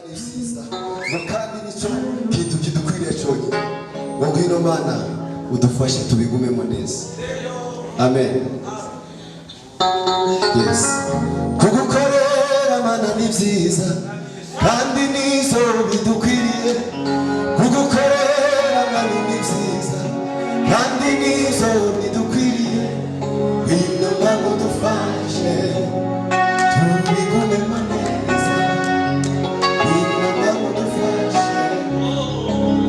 Ni byiza ngo kandi nicyo kintu kidukwiriye cyonyine. Ngo ngwino Mana, udufashe tubigumemo neza. Amen. Yes, kugukorera Mana ni byiza kandi nizo bidukwiriye. Kugukorera Mana ni byiza kandi nizo bidukwiriye. Ngwino Mana, udufashe tubigumemo neza. Ngwino Mana, udufashe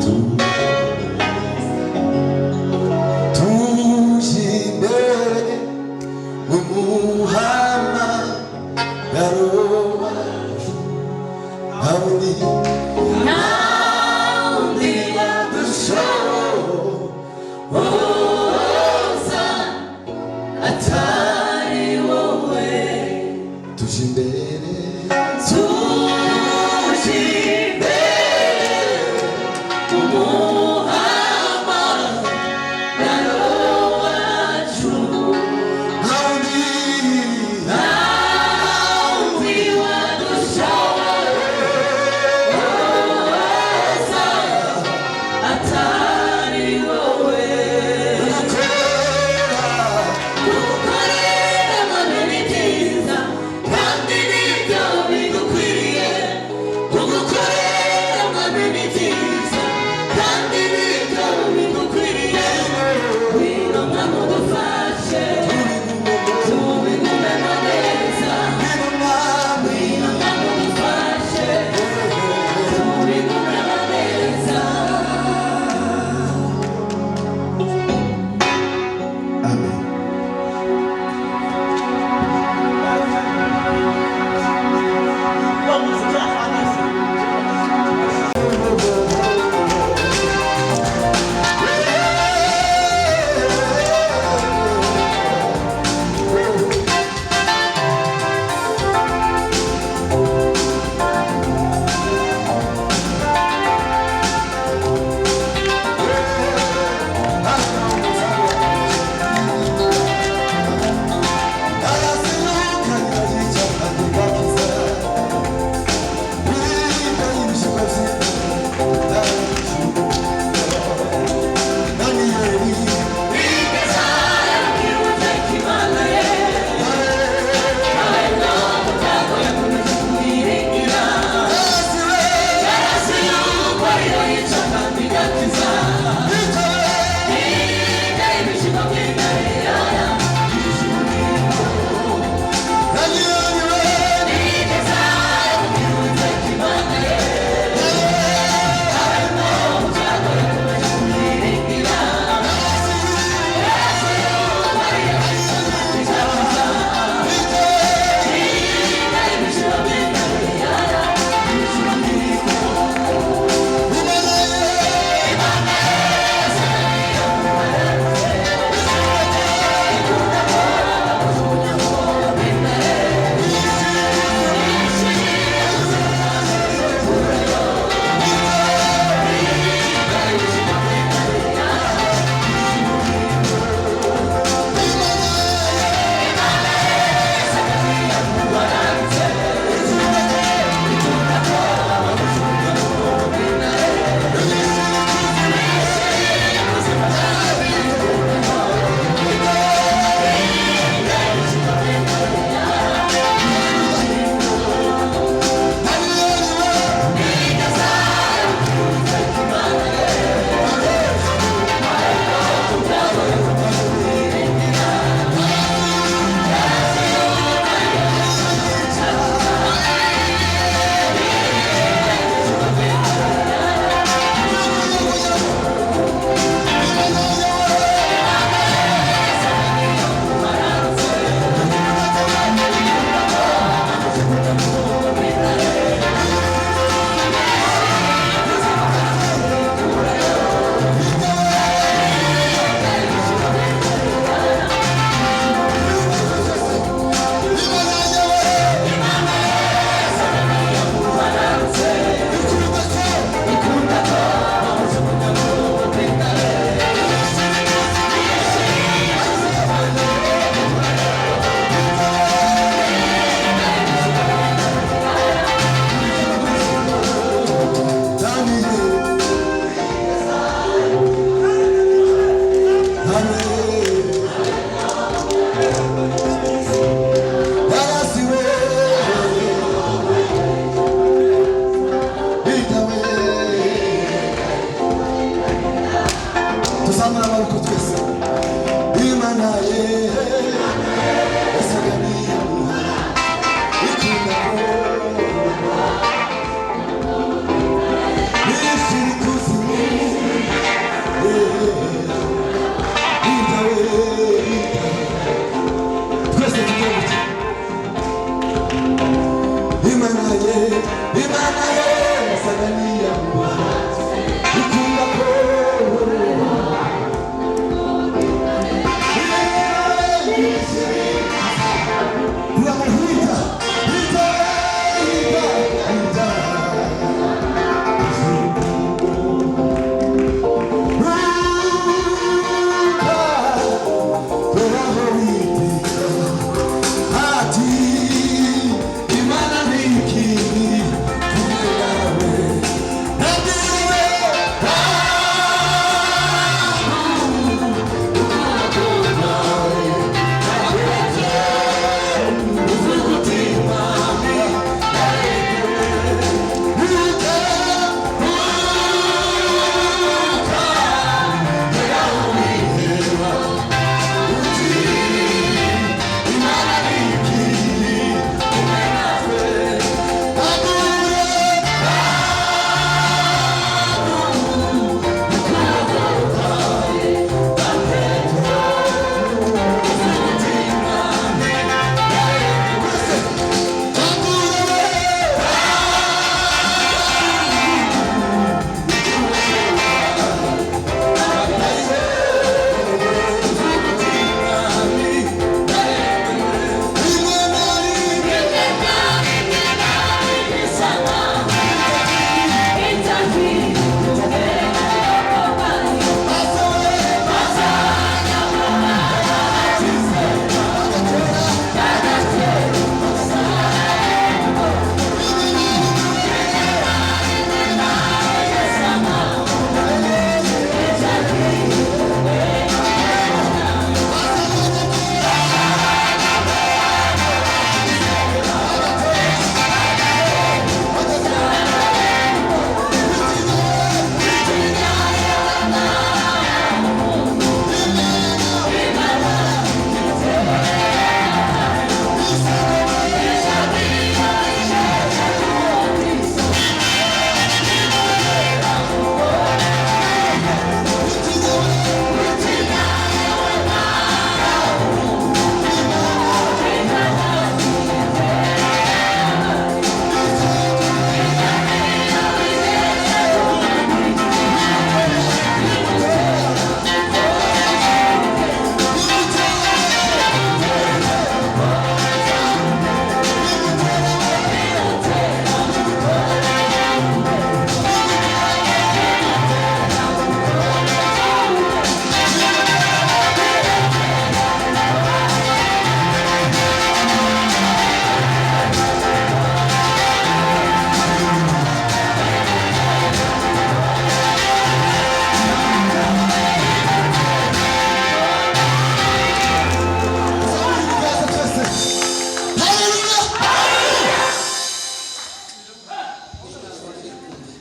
tubigumemo. Tuje imbere umuhamagaro wacu, ntawundi Ntawundi wadushoboza atari wowe. Tuje imbere. Tuje imbere umuhamagaro wacu, ntawundi ntawundi wadushoboza.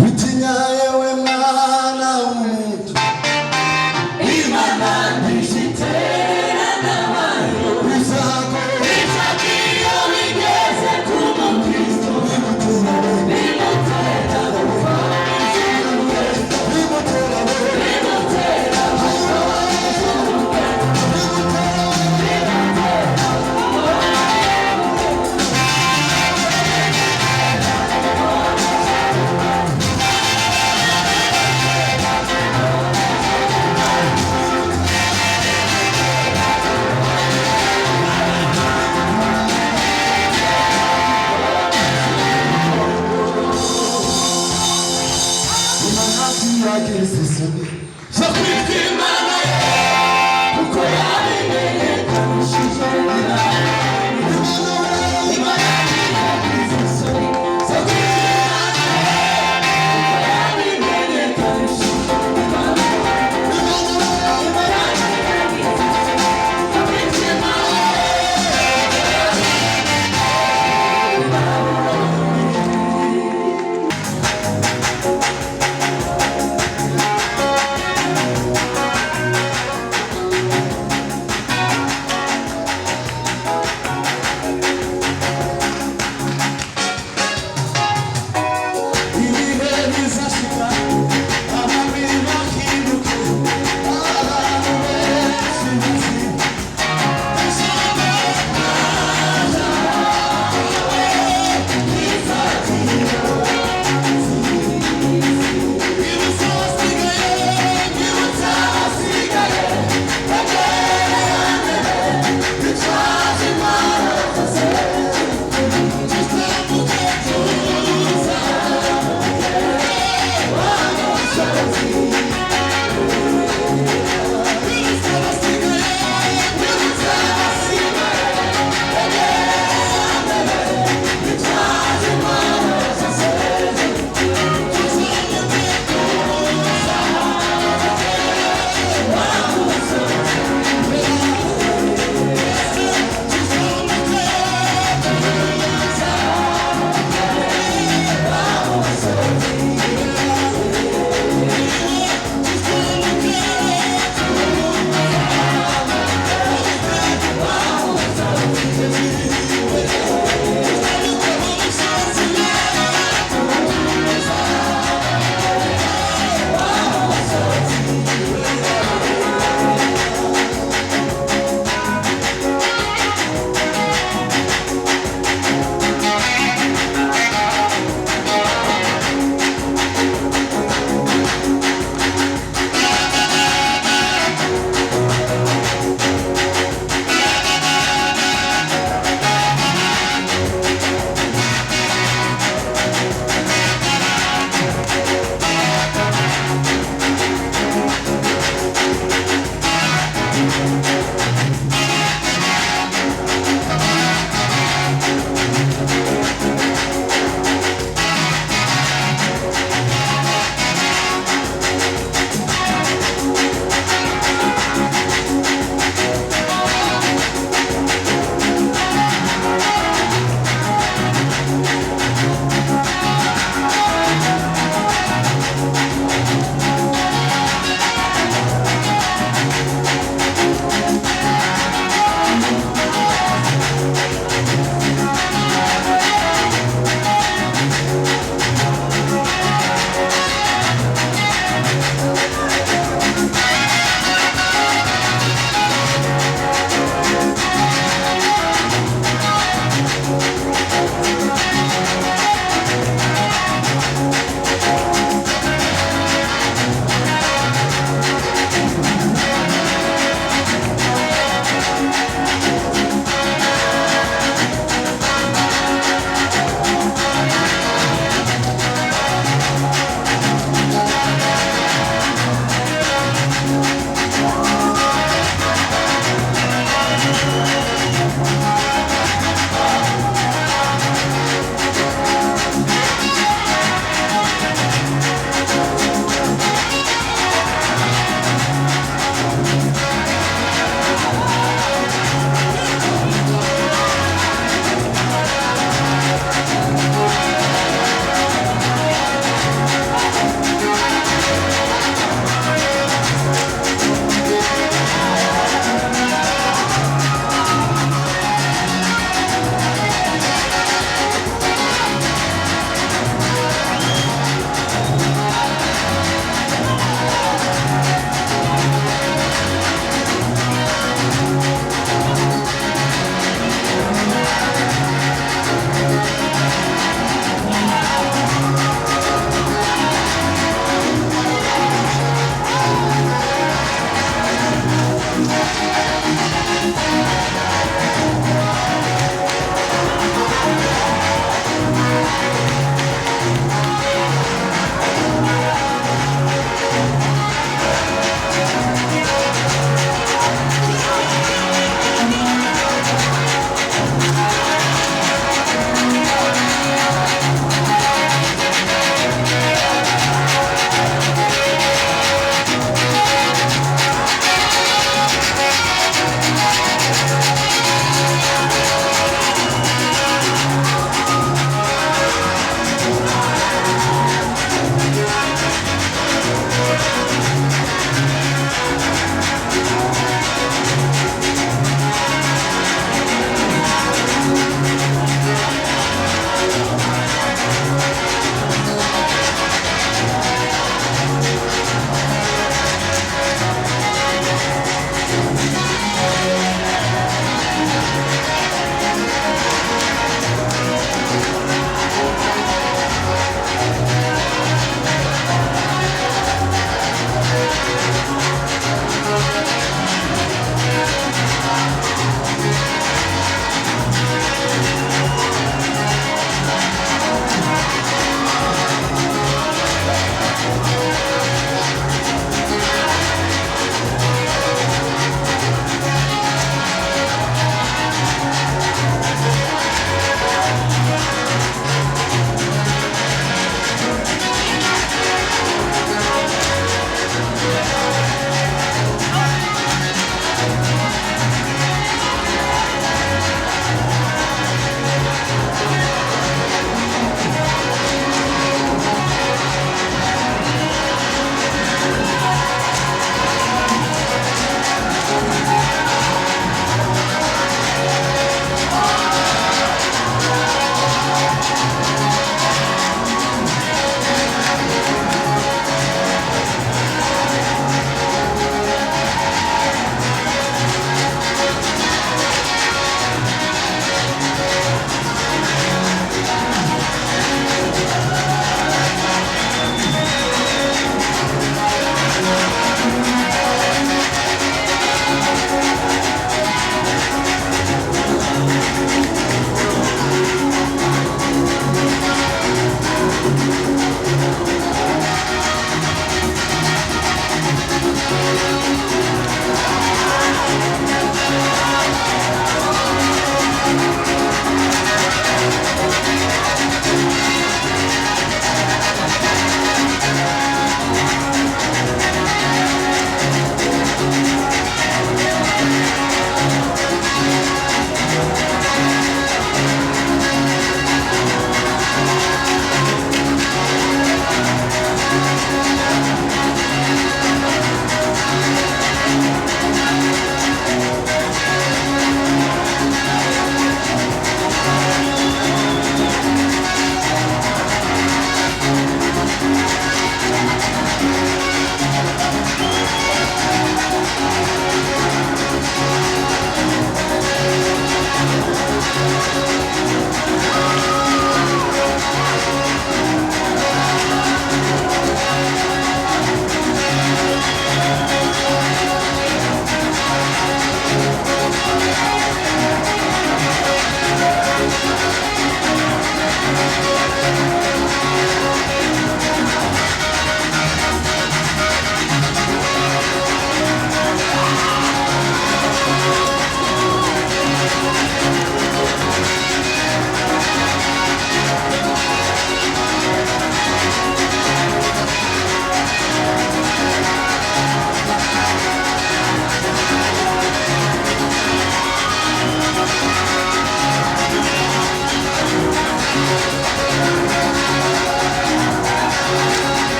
Witinya yewe mwana w'umuntu, Imana ntishiterana nayo. Ibyago Ibyago iyo bigeze ku mukristo bimutera we, bimutera gupfa, bimutera we, bimutera bimutera we. Imana ntiyagize isoni zo kwitwa Imana ye, kuko yabimenyekanishije. Imana ntiyagize isoni zo kwitwa Imana ye, kuko yabimenyekanishije. Imana ntiyagize isoni zo kwitwa Imana ye. Imana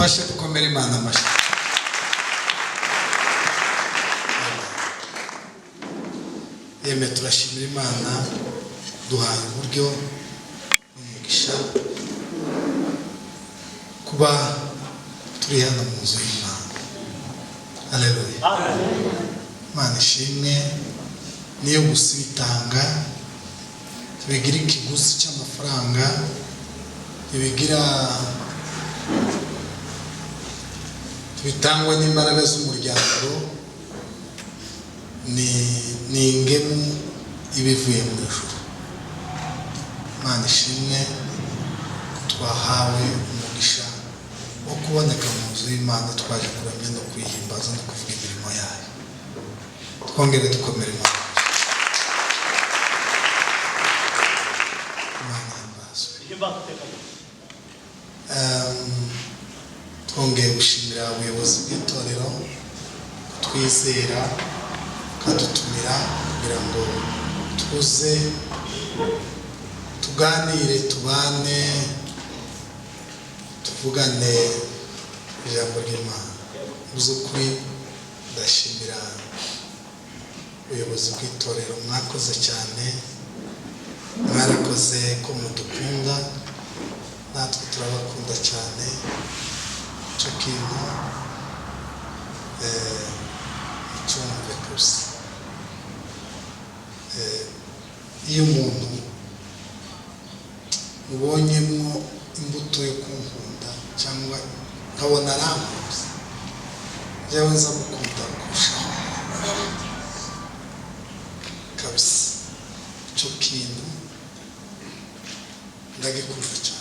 Mfashe dukomere Imana amashyi. Yemwe, turashimira Imana duhaye uburyo n'umugisha kuba turi hano mu nzu y'Imana. Haleluya! Imana ishimwe. Niyo gusa ibitanga, ntibigira ikiguzi cy'amafaranga, ntibigira, ntibitangwa n'imbaraga z'umuryango, ni ingemu iba ivuye mu ijuru. Imana ishimwe ko twahawe umugisha wo kuboneka mu nzu y'Imana, twaje kuramya no kuyihimbaza no kuvuga imirimo yayo. Twongere dukomere Imana. Imana ihimbazwe. Twongeye gushimira ubuyobozi bw'itorero kutwizera, kadutumira kugira ngo tuze tuganire, tubane, tuvugane ijambo ry'Imana. Mu by'ukuri ndashimira ubuyobozi bw'itorero, mwakoze cyane, mwarakoze ko mudukunda, natwe turabakunda cyane. Icyo kintu cyumve gusa. Iyo umuntu ubonyemo imbuto yo kunkunda cyangwa nkabona arankunze, njyewe nza mukunda kurushaho kabisa. Icyo kintu ndagikunda cyane.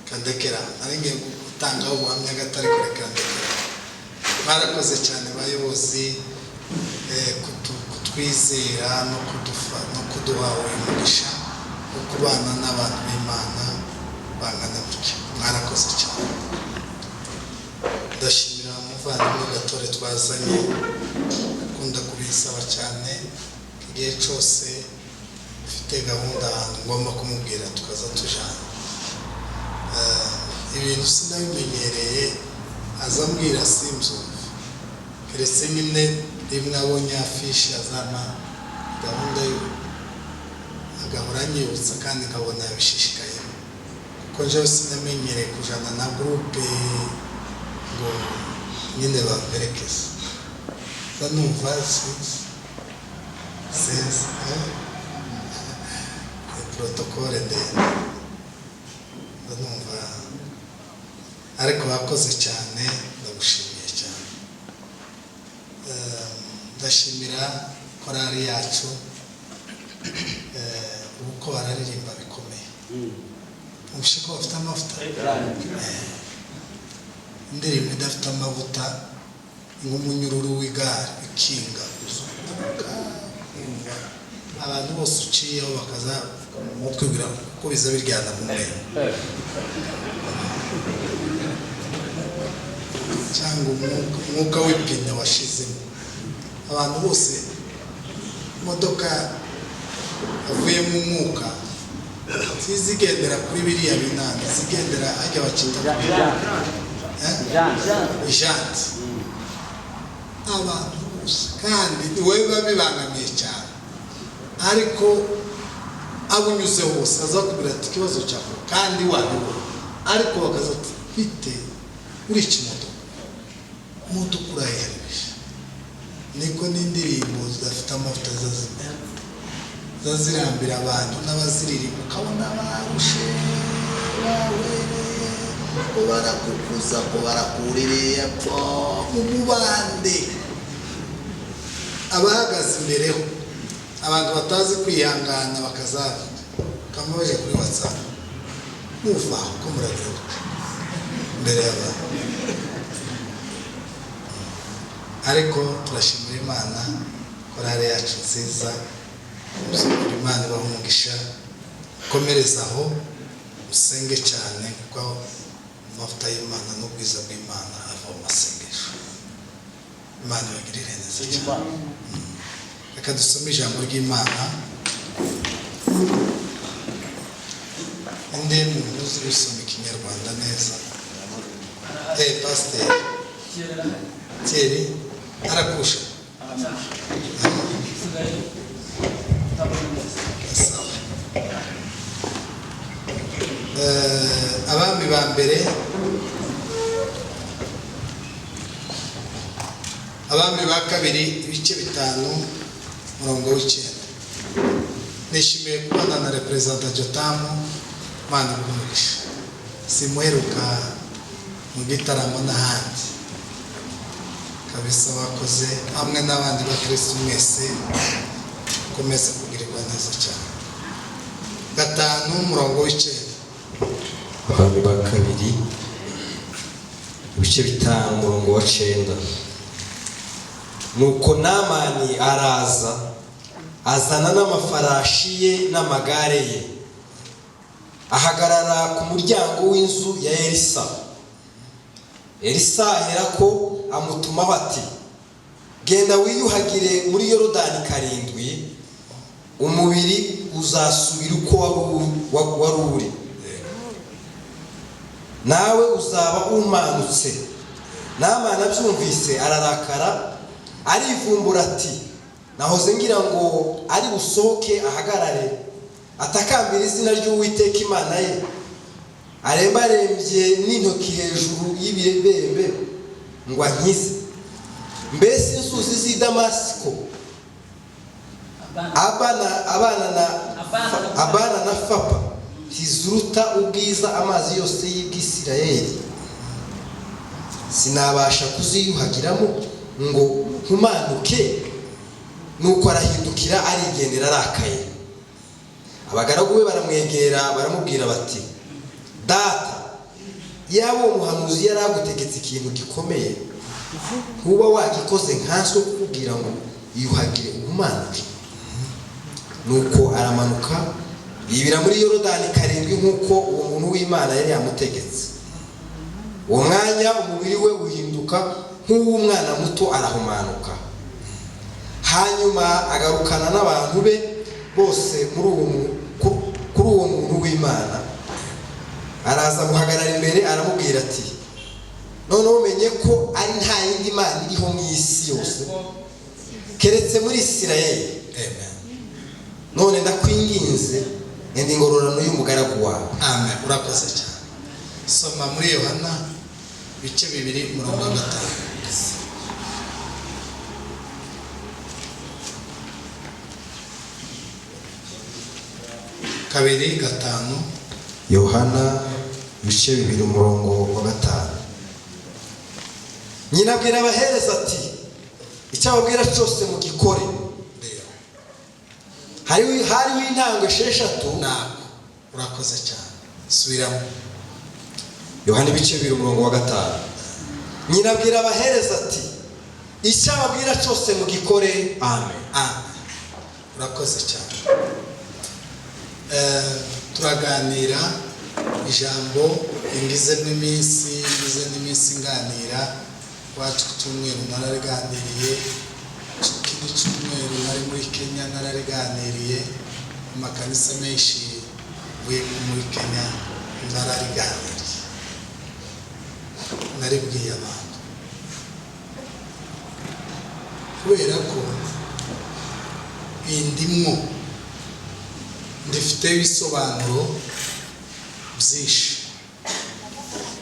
Kandekera nari ngiye gutangaho ubuhamya gato, ariko reka ndekera. Mwarakoze cyane bayobozi, kutwizera no kuduha uyu mugisha wo kubana n'abantu b'Imana bangana gutya. Mwarakoze cyane. Ndashimira umuvandimwe Gatore twazanye, akunda kubisaba cyane, igihe cyose ufite gahunda ahantu ngomba kumubwira tukaza tujana. Ibintu sinabimenyereye, azambwira simbyumve, keretse nyine rimwe abonye afishi azana gahunda yo agahora anyibutsa, kandi nkabona yabishishikayemo, kuko njyewe sinamenyereye kujana na groupe ngo nyine bamperekeze. Nza numva sinzi sinzi protokole ndende, numva. Ariko wakoze cyane, ndagushimiye cyane. Ndashimira korali yacu, ubu ko bararirimba bikomeye, ubushe ko bafite amavuta. Indirimbo idafite amavuta nk'umunyururu w'igare ikinga, uzuka abantu bose uciyeho bakaza mu mutwe kuko biza biryana mu menyo, cyangwa umwuka w'ipine washizemo. Abantu bose imodoka avuyemo umwuka zigendera kuri biriya binani, zigendera ajya bakita ijante. Abantu bose kandi niwe biba bibangamiye cyane, ariko abunyuze hose azakubwira ati ikibazo cyawe kandi wabibona, ariko bakaza ati bite uri ikimodoka, imodoka urayihereje. Niko n'indirimbo zidafite amavuta zazimera, zazirambira abantu n'abaziririmba, ukabona barushe bawereye ko barakukuza, ko barakuririye epfo mu mubande. Abahagaze imbereho abantu batazi kwihangana bakazaza bakamubaje kuri WhatsApp, muva ko muragira gute imbere y'abantu. Ariko turashimira Imana, korali yacu nziza, Imana ibaha umugisha, komereza aho, usenge cyane, kuko amavuta y'Imana n'ubwiza bw'Imana ava mu masengesho. Imana ibagirire neza cyane. Reka dusome ijambo ry'Imana. Indi muntu uzi gusoma Ikinyarwanda neza? Pasiteri Thierry arakusha. Sawa. Abami ba mbere, Abami ba kabiri, ibice 5, umurongo wa 9. Nishimiye kubana na Reperezida Jotamu. Mana iguhe, simuheruka mu gitaramo n'ahandi kabisa. Wakoze hamwe n'abandi bakirisitu mwese, ukomeze kugirirwa neza cyane. 5, umurongo wa 9. Abami ba kabiri, ibice 5, umurongo wa 9. Nuko Namani araza, azana n'amafarashi ye n'amagare ye, ahagarara ku muryango w'inzu ya Elisa. Elisa aherako amutumaho ati: "Genda wiyuhagire muri Yorodani karindwi, umubiri uzasubira uko wari uri, nawe uzaba umanutse." Namani abyumvise ararakara, arivumbura ati: "Nahoze ngira ngo ari busohoke, ahagarare, atakambira izina ry'Uwiteka Imana ye, arembarembye n'intoki hejuru y'ibibembe ngo ankize. Mbese inzuzi z'i Damasiko, Abana na Fapa, ntiziruta ubwiza amazi yose y'Ubwisirayeli? Sinabasha kuziyuhagiramo ngo nkumanuke?" Nuko arahindukira, arigendera arakaye. Abagaragu be baramwegera, baramubwira bati: "Data, yaba uwo muhanuzi yari agutegetse ikintu gikomeye, ntuba wagikoze nkanswe kukubwira ngo yiyuhagire uhumanuke?" Nuko aramanuka, yibira muri Yorodani karindwi, nk'uko uwo muntu w'Imana yari yamutegetse. Uwo mwanya umubiri we uhinduka nk'uw'umwana muto, arahumanuka. Hanyuma agarukana n'abantu be bose muri uwo kuri uwo muntu w'Imana. Araza, amuhagarara imbere, aramubwira ati: "Noneho umenye ko ari nta yindi mana iriho mu isi yose keretse muri Isirayeli. Amen. None ndakwinginze, enda ingororano y'umugaragu wawe." Amen, urakoze cyane. Soma muri Yohana, ibice 2, umurongo wa 5. 2:5. Yohana, ibice 2, umurongo wa 5. Nyina abwira abahereza ati: "Icyo ababwira cyose mugikore." Ndiyo. Hariho intango 6. Ntabwo, urakoze cyane, subiramo. Yohana, ibice 2, umurongo wa 5. Nyina abwira abahereza ati: "Icyo ababwira cyose mugikore." Amen. Amen, urakoze cyane. Turaganira ijambo ingizemo iminsi, ngize n'iminsi nganira iwacu. Ku cyumweru narariganiriye, ikindi cyumweru nari muri Kenya narariganiriye, mu makanisa menshi mvuye muri Kenya narariganiriye, naribwiye abantu, kubera ko indimwo ndifite ibisobanuro byinshi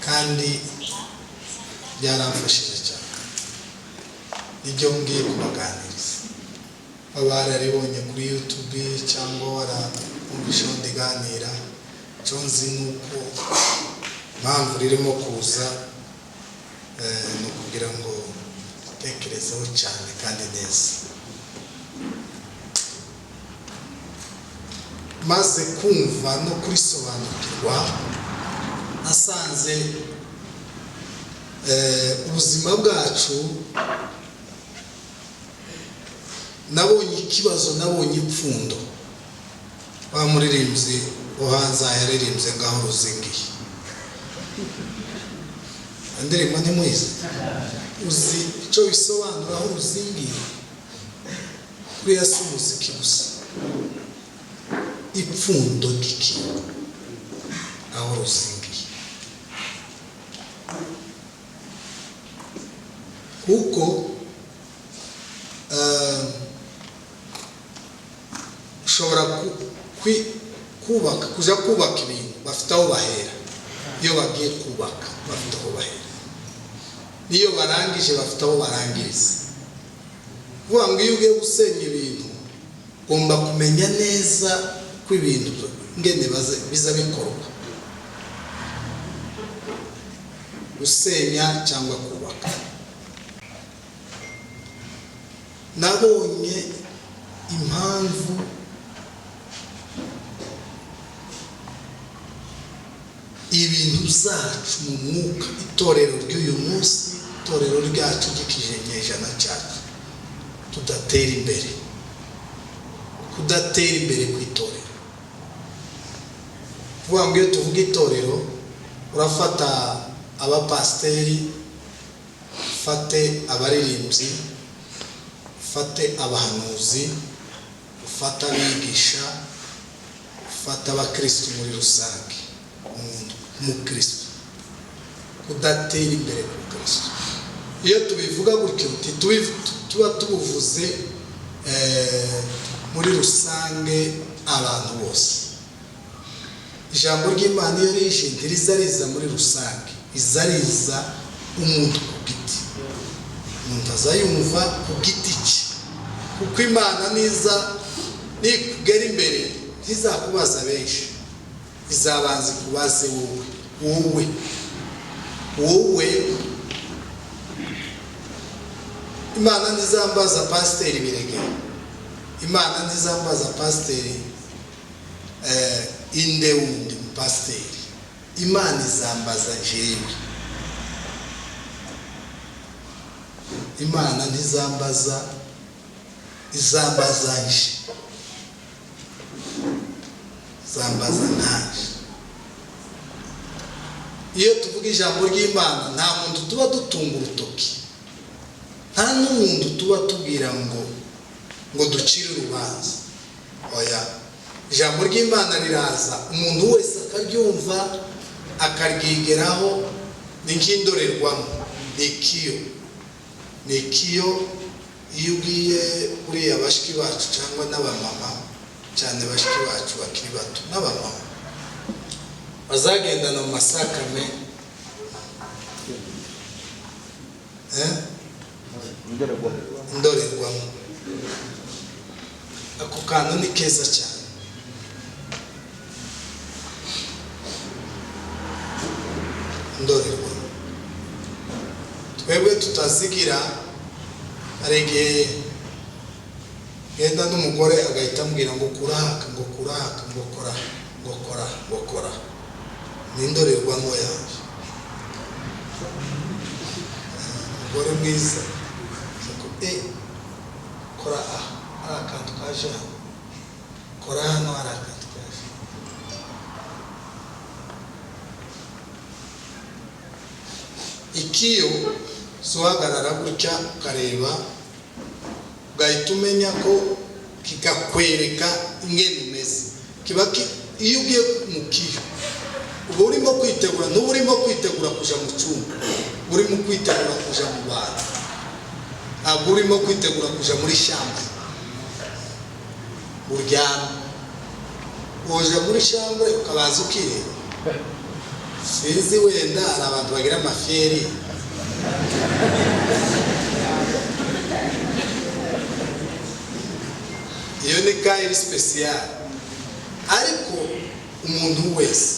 kandi byaramfashije cyane. Nibyo ngiye kubaganiriza. Baba bararibonye kuri YouTube cyangwa warumvisheho ndiganira. Icyo nzi ni uko impamvu ririmo kuza ni ukugira ngo dutekerezeho cyane kandi neza. Maze kumva no kurisobanukirwa, nasanze ubuzima bwacu, nabonye ikibazo, nabonye ipfundo. Wa muririmbyi wo hanze aha yaririmbye ngaho ruzingiye, indirimbo ntimuyizi? Uzi icyo bisobanura aho ruzingiye? Kuriya si umuziki gusa, ipfundo ry'ikintu. Aho ruzingiye, kuko ushobora kubaka, kuja kubaka ibintu, bafite aho bahera. Iyo bagiye kubaka bafite aho bahera, n'iyo barangije bafite aho barangiriza. Kuvuga ngo iyo ugiye gusenya ibintu ugomba kumenya neza ko ibintu ngene biza bikorwa, gusenya cyangwa kubaka. Nabonye impamvu ibintu byacu mu mwuka, itorero ry'uyu munsi, itorero ryacu ry'ikinyejana cyacu, tudatera imbere, kudatera imbere ku itorero. Kuvuga ngo iyo tuvuga itorero, urafata abapasiteri, ufate abaririmbyi, ufate abahanuzi, ufate abigisha, ufate abakirisitu muri rusange. Umuntu umukirisitu, kudatera imbere ku kirisitu, iyo tubivuga gutyo tuba tubuvuze muri rusange abantu bose. Ijambo ry'Imana iyo rije ntiriza riza muri rusange, iza riza umuntu ku giti. Umuntu aza yumva ku giti cye, kuko Imana niza nikugera imbere ntizakubaza benshi, izabanza ikubaze wowe, wowe, wowe. Imana ntizambaza pasiteri Biregera, Imana ntizambaza pasiteri inde wundi pasiteri, Imana izambaza jewe. Imana ntizambaza, izambaza nje, izambaza ntaje. Iyo tuvuga ijambo ry'Imana nta muntu tuba dutunga urutoki, nta n'umuntu tuba tubwira ngo ducire urubanza. Oya, ijambo ry'Imana riraza umuntu wese akaryumva, akaryigeraho. Ni nk'indorerwamo, ni ikiyo, ni ikiyo. Iyo ugiye uriya bashiki bacu cyangwa n'abamama, cyane bashiki bacu bakiri bato n'abamama bazagendana mu masakame, indorerwamo, ako kantu ni keza cyane. Indorerwamo twebwe tutazigira, hari igihe ngenda n'umugore agahita ambwira ngo kurahaka, ngo kurahaka, ngo kora, ngo kora, ngo kora. Ni indorerwamo yanjye. Umugore mwiza kora aha hari akantu kaje hano, kora hano hari akantu kaje. Ikiyo uhagarara gutya ukareba, ugahita umenya ko kikakwereka ingene umeze. Kiba iyo ugiye mu kiyo uba urimo kwitegura, ntuba urimo kwitegura kuja mu cyumba, urimo kwitegura kuja mu bantu, ntabwo urimo kwitegura kuja muri shamba uryama. Uja muri shamba ukabanza ukireba. Sinzi, wenda hari abantu bagira amaferi, iyo ni kayiri sipesiyali. Ariko umuntu wese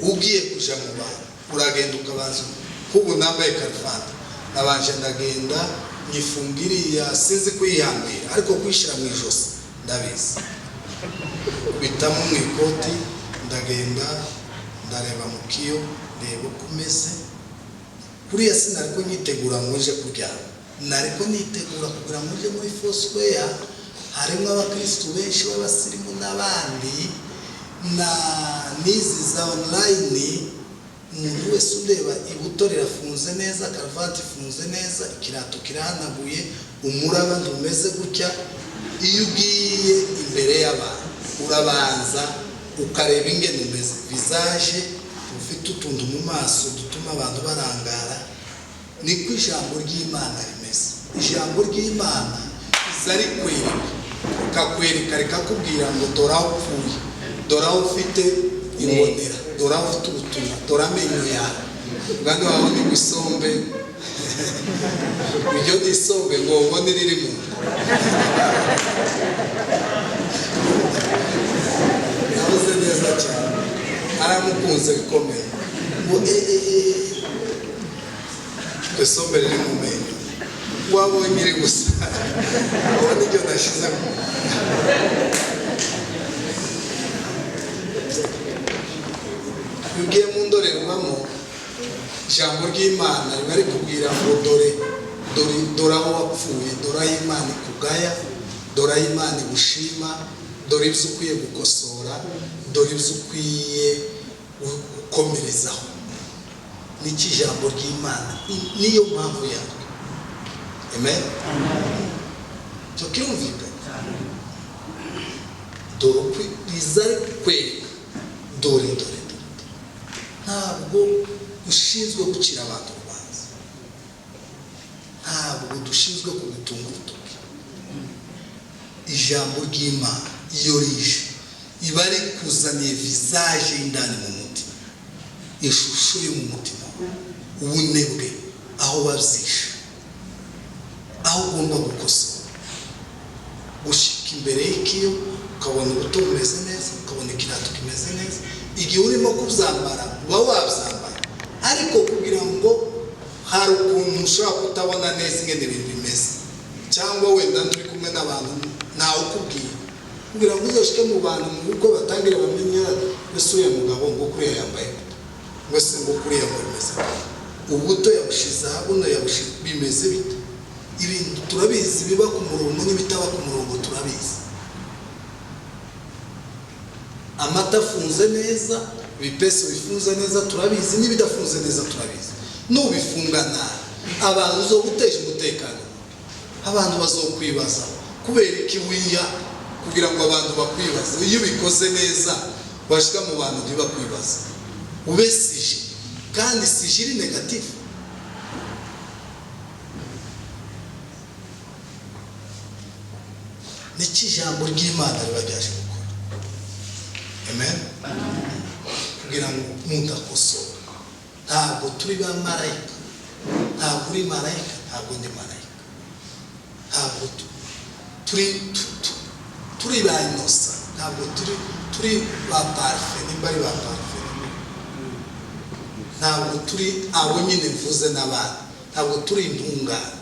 ugiye kuja mu bantu uragenda ukabanza. Nk'ubu nambaye karuvati, nabanje ndagenda nyifunga iriya, sinzi kuyihambira ariko kuyishyira mu ijosi ndabizi, bitamo mu ikoti, ndagenda ndareba mu kiyo, ndeba uko umeze. Kuriya sinari ko nyitegura ngo nje kuryama, nari ko nitegura kugira ngo nje muri Foursquare, harimo abakirisitu benshi b'abasirimu n'abandi na n'izi za online. Umuntu wese undeba, ibuto rirafunze neza, karuvati ifunze neza, ikirato kirahanaguye, umuraba ntumeze gutya. Iyo ugiye imbere y'abantu urabanza Ukareba ingene umeze, visage, ufite utuntu mu maso dutuma abantu barangara. Niko ijambo ry'Imana rimeze. Ijambo ry'Imana riza rikwereka, rikakwereka, rikakubwira ngo dore aho upfuye, dore aho ufite imbonera, dore aho ufite ubutumwa, dore amenyo yawe. Ugandi wawe ni isombe, iryo ni isombe ngo ubone riri mu nda. Yavuze neza cyane, aramukunze bikomeye ngo isombe riri mu menyo, wabonye iri gusa, ubona iryo nashyizemo. Iyo ugiye mu ndorerwamo, ijambo ry'Imana riba rikubwira ngo dore, dore, dore aho wapfuye, dore aho Imana ikugaya, dore aho Imana igushima, dore ibyo ukwiye gukosora, dore ibyo ukwiye gukomerezaho. Niki ijambo ry'Imana niyo mpamvu yaryo. Amen. Cyo kirumvikana. Dore uko riza rikwereka, dore, dore, dore. Ntabwo ushinzwe gucira abantu urubanza, ntabwo dushinzwe kugutunga urutoki. Ijambo ry'Imana iyo rije iba rikuzaniye visage y'indani mu mutima, ishusho yo mu mutima, ubunebwe, aho wabyishe, aho ugomba gukosora. Gushika imbere y'ikiyo ukabona ubuto bumeze neza, ukabona ikirato kimeze neza, igihe urimo kubyambara uba wabyambara, ariko kugira ngo hari ukuntu ushobora kutabona neza ingene ibintu bimeze, cyangwa wenda turi kumwe n'abantu ntawe ukubwiye, kugira ngo uzoshike mu bantu mu bukwe batangire bamenye mbese uriya mugabo ngo kuriya yambaye gute, mbese ngo kuriya ngo bimeze gute, ubuto yabushize aha, buno yabushize, bimeze bite? Ibintu turabizi biba ku murongo n'ibitaba ku murongo turabizi. Amata afunze neza, ibipesu bifunze neza turabizi, n'ibidafunze neza turabizi. Nubifunga nabi abantu uzoguteje umutekano, abantu bazokwibaza kubera iki wiya, kugira ngo abantu bakwibaze. Iyo ubikoze neza washika mu bantu ntibakwibaze, ube sujet, kandi sujet iri négatif. Niki ijambo ry'Imana riba ryaje gukora? Amen. Kugira ngo mudakosora. Ntabwo turi ba marayika, ntabwo uri marayika, ntabwo ndi marayika, ntabwo turi ba innocent, ntabwo turi ba parfait, nimba ari ba parfait, ntabwo turi abo nyine mvuze n'abandi, ntabwo turi intungane.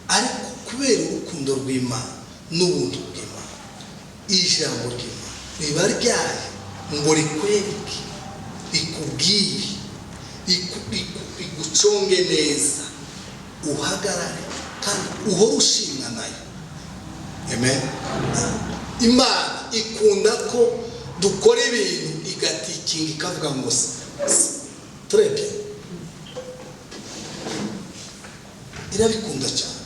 Ariko kubera urukundo rw'Imana n'ubuntu bw'Imana, ijambo ry'Imana riba ryaje ngo rikwereke, rikubwire, riguconge neza, uhagarare kandi uhore ushimwa nayo. Amen. Imana ikunda ko dukora ibintu igatikinga, ikavuga ngo très bien. Irabikunda cyane.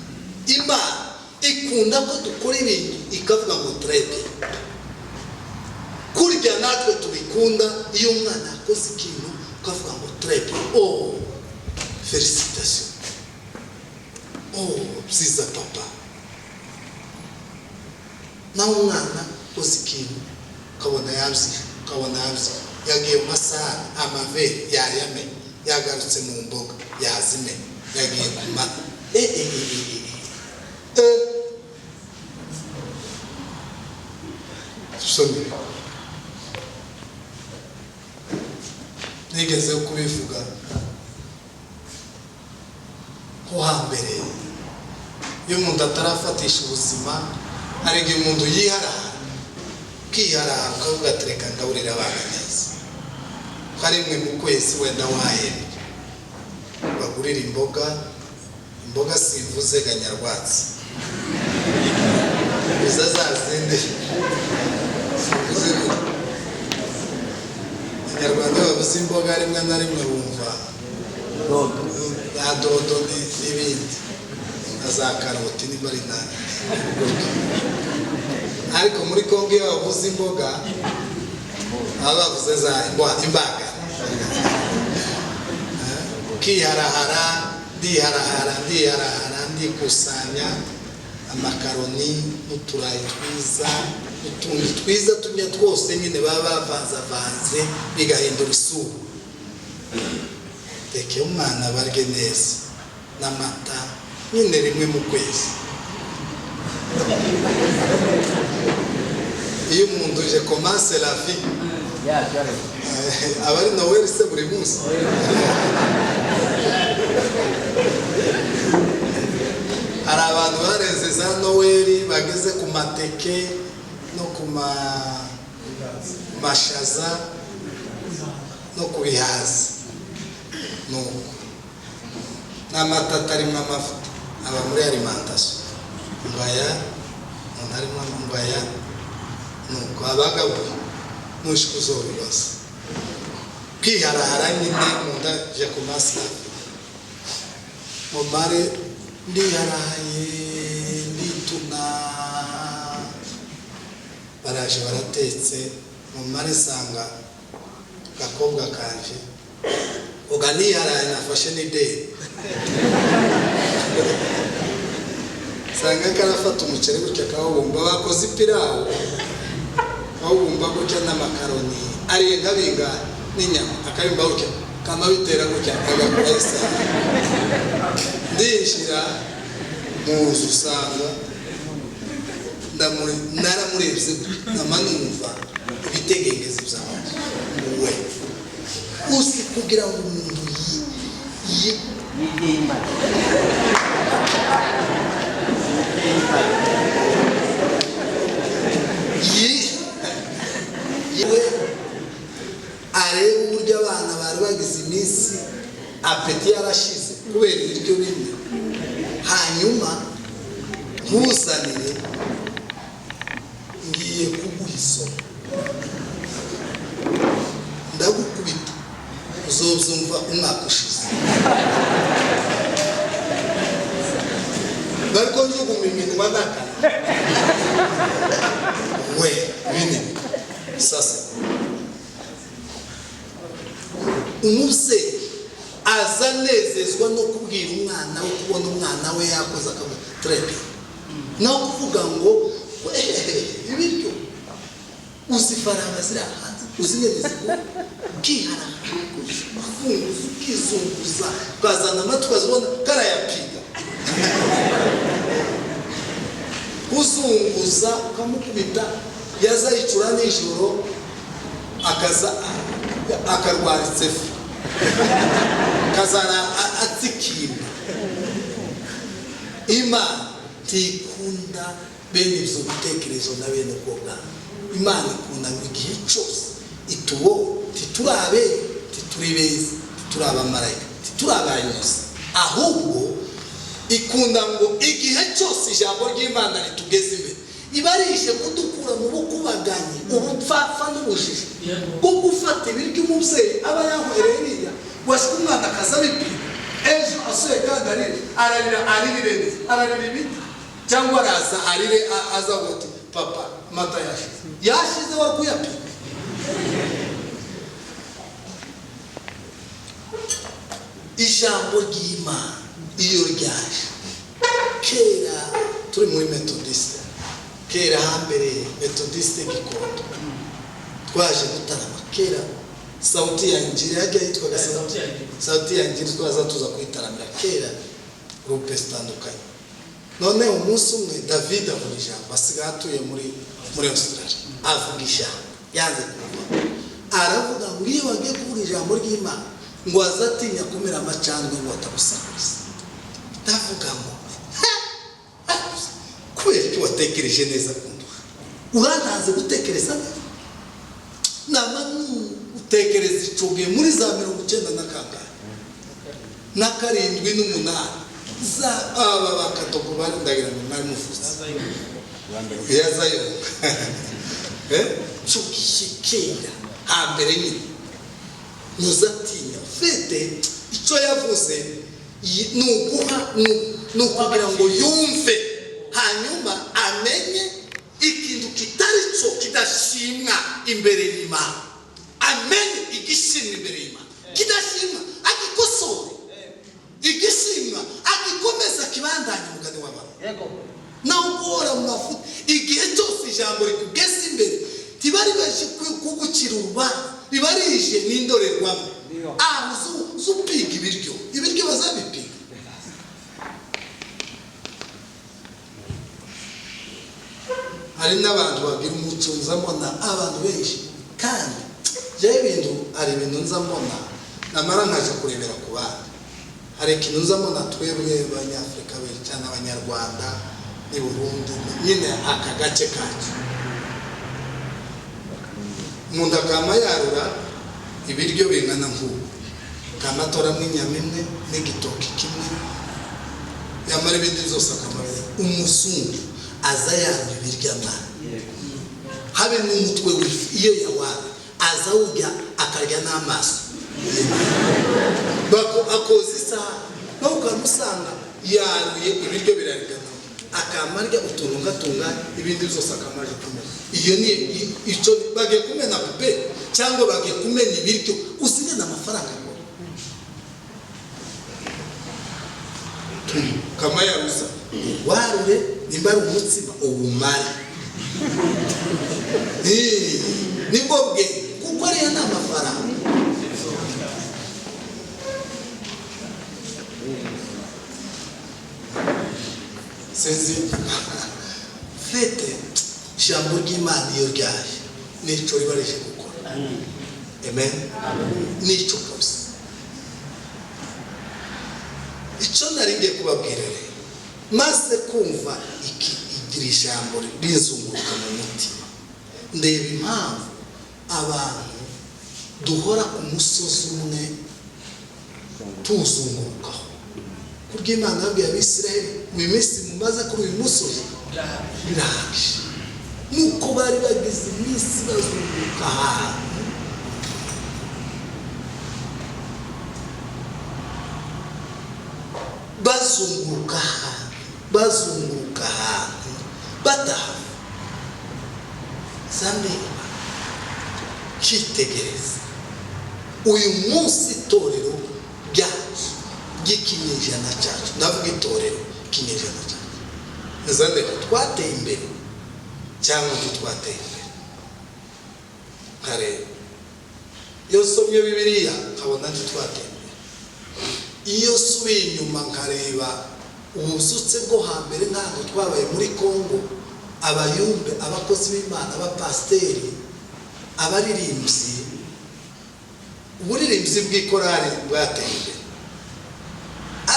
Imana ikunda ko dukora ibintu ikavuga ngo très bien. Kurya natwe tubikunda, iyo umwana yakoze ikintu ukavuga ngo très bien, oh, félicitation, oh, byiza papa. Nawe umwana ukoze ikintu ukabona yabyize, ukabona yabyize, yagiye mu masahani, amavere yayamenye, yagarutse mu mboga yazimenye, yagiye ku mata, eh eh eh eh eh eh. Nigeze kubivuga ko hambere iyo umuntu atarafatisha ubuzima, hari igihe umuntu yiharara, ukiharara ukavuga ati reka ngaburire abana neza, ko ari rimwe mu kwezi wenda wahembwe, bagurira imboga. Imboga simvuze ganyarwatsi, izo za zindi simvuze. Abanyarwanda bavuze imboga rimwe na rimwe bumva za dodo n'ibindi na za karoti nimba ari nabi, ariko muri Kongo iyo bavuze imboga Baba bavuze za imbaga. Ukiharahara, ndiharahara, ndiharahara, ndikusanya amakaroni n'uturayi twiza, utuntu twiza tumwe twose nyine baba bavanzavanze bigahindura isura. Reka umwana barye neza n'amata nyine rimwe mu kwezi. Iyo umuntu je commence la vie, aba ari Noel se buri munsi. Hari abantu barenze za Noel bageze ku mateke no ku mashaza no ku bihaza, nuko n'amata atarimo amavuta aba muri alimentation, ngo aya umuntu arimo ngo aya, nuko abagabuye nushika uzobibaza. Kwiharahara nyine mu nda je commence la vie, mumare ndiharaye ndituna, baraje baratetse, mumare sanga gakobwa kanje uga niharaye nafashe n'ideni, sanga karafata umuceri gutya akawubumba, bakoze ipirawu akawubumba gutya n'amakaroni ariye nkabinga n'inyama akabimba gutya kamabitera gutya agakora isahani. Ndinjira mu nzu usanga naramurebye nama numva ibitegengezi byanjye we uzi kugira ngo umuntu we arebe uburyo abana bari bagize iminsi apeti yarashize kubera ibiryo bimwe, hanyuma ntuzanire ngiye kuguha isomo ndagukubita uzobyumva umwaka ushize. Bariko njuguma iminwa n'akanwa we binini. Sasa umubyeyi aza anezezwa no kubwira umwana we, kubona umwana we yakoze akamutrebe, no kuvuga ngo ibiryo uzi faranga ziri hanze uzi nyine zigura, ukihara ufunguza ukizunguza ukazana amatwi ukazibona karayapiga, uzunguza ukamukubita, yaza yicura nijoro akaza akarwara isefu kazana atsikimba. Imana ntikunda bene ibyo bitekerezo na bene ubwo bwana. Imana ikunda ngo igihe cyose itubo titurabe tituri beza tituri abamarayika tituri abanyuzi, ahubwo ikunda ngo igihe cyose ijambo ry'Imana ritugeze imbere ibarishe kudukura mu bukubaganyi ubupfapfa n'ubujiji bwo gufata ibiryo umubyeyi aba yahwereye biriya washyira umwana akaza abipima ejo asuye kandi arire ararira aririre neza ararira ibiti cyangwa araza arire aza ati papa amata yashize yashize wari kuyapima. Ijambo ry'Imana iyo ryaje kera turi muri Methodiste, kera hambere Methodiste Gikondo twaje gutarama kera Sauti ya Injili yajya yitwaga Sauti ya Injili, twaza tuza kuyitaramira kera groupe zitandukanye. None umunsi umwe David avuga ijambo, asigaye atuye muri Australia, avuga ijambo yanze kuvuga, aravuga ngo iyo bagiye kuvuga ijambo ry'Imana ngo azatinya kumira amacandwe ngo atagusakuriza. Ndavuga ngo kubera icyo watekereje neza kunduha, urantanze gutekereza neza nama utekereza icugiye muri za 97 na 7 n'8 za aba bakatoko bari ndagira ngo mwari mufuze yazayo cukishikira hambere nyine muzatinya fete icyo yavuze ni uguha ni ukugira ngo yumve hanyuma amenye ikintu kitari cyo kidashimwa imbere y'Imana. Amenye igishimwa imbere y'Imana, kidashimwa agikosore, igishimwa agikomeza kibandanye. Umugani w'abantu nawe guhora mu mafuti igihe cyose, ijambo rikugeze imbere ntibari baje kugucira urubanza, riba rije n'indorerwamo. Ah, uzi upiga ibiryo, ibiryo bazabipiga. Hari n'abantu bagira umuco, nza mbona abantu benshi, kandi jewe ibintu, hari ibintu nza mbona namara nkaja kurebera ku bandi. Hari ikintu nza mbona twebwe Abanyafurika benshi cyane, Abanyarwanda n'i Burundi nyine, aka gace kacu, umuntu akama yarura ibiryo bingana nk'ubu, akama atoramo inyama imwe n'igitoki kimwe, yamara ibindi byose akamara. Umuzungu aza yarura ibiryo amara, habe n'umutwe w'ifi iyo yawara aza awurya, akarya n'amaso. Akoza isaha nawe ukamusanga yaruye ibiryo birarigana, akamarya utuntu ngatunga, ibindi byose akamaje kumena. Iyo ni icyo bagiye kumena poubelle cyangwa bagiye kumena ibiryo. Usigana amafaranga akora kamayaruza, warure nimba ari umutsima uwumare. Nibwo bwe, kuko ariya ni amafaranga. Sinzi fete, ijambo ry'Imana iyo ryaje nicyo riba rije gukora. Amen, nicyo kabisa. Icyo nari ngiye kubabwira rero, maze kumva iki, igira ijambo rizunguruka mu mutima, ndeba impamvu abantu duhora ku musozi umwe tuwuzungurukaho. Kurya Imana yabwiye Abisiraheli mu minsi mumaze kuri uyu musozi birahagije, nuko bari bagize iminsi bazunguruka ahantu. Bazunguruka ahantu, bazunguruka ahantu, batahava. Zandeba, cyitegereza uyu munsi itorero ryacu ry'ikinyejana cyacu, ndavuga itorero ikinyejana cyacu, zandeba twateye imbere cyangwa ntitwateye imbere. Nkareba, iyo nsomye Bibiliya nkabona ntitwateye imbere. Iyo nsubiye inyuma nkareba ubuzutse bwo hambere, ntabwo twabaye muri Kongo, abayumbe, abakozi b'Imana, abapasiteri, abaririmbyi, uburirimbyi bw'ikorari bwateye imbere,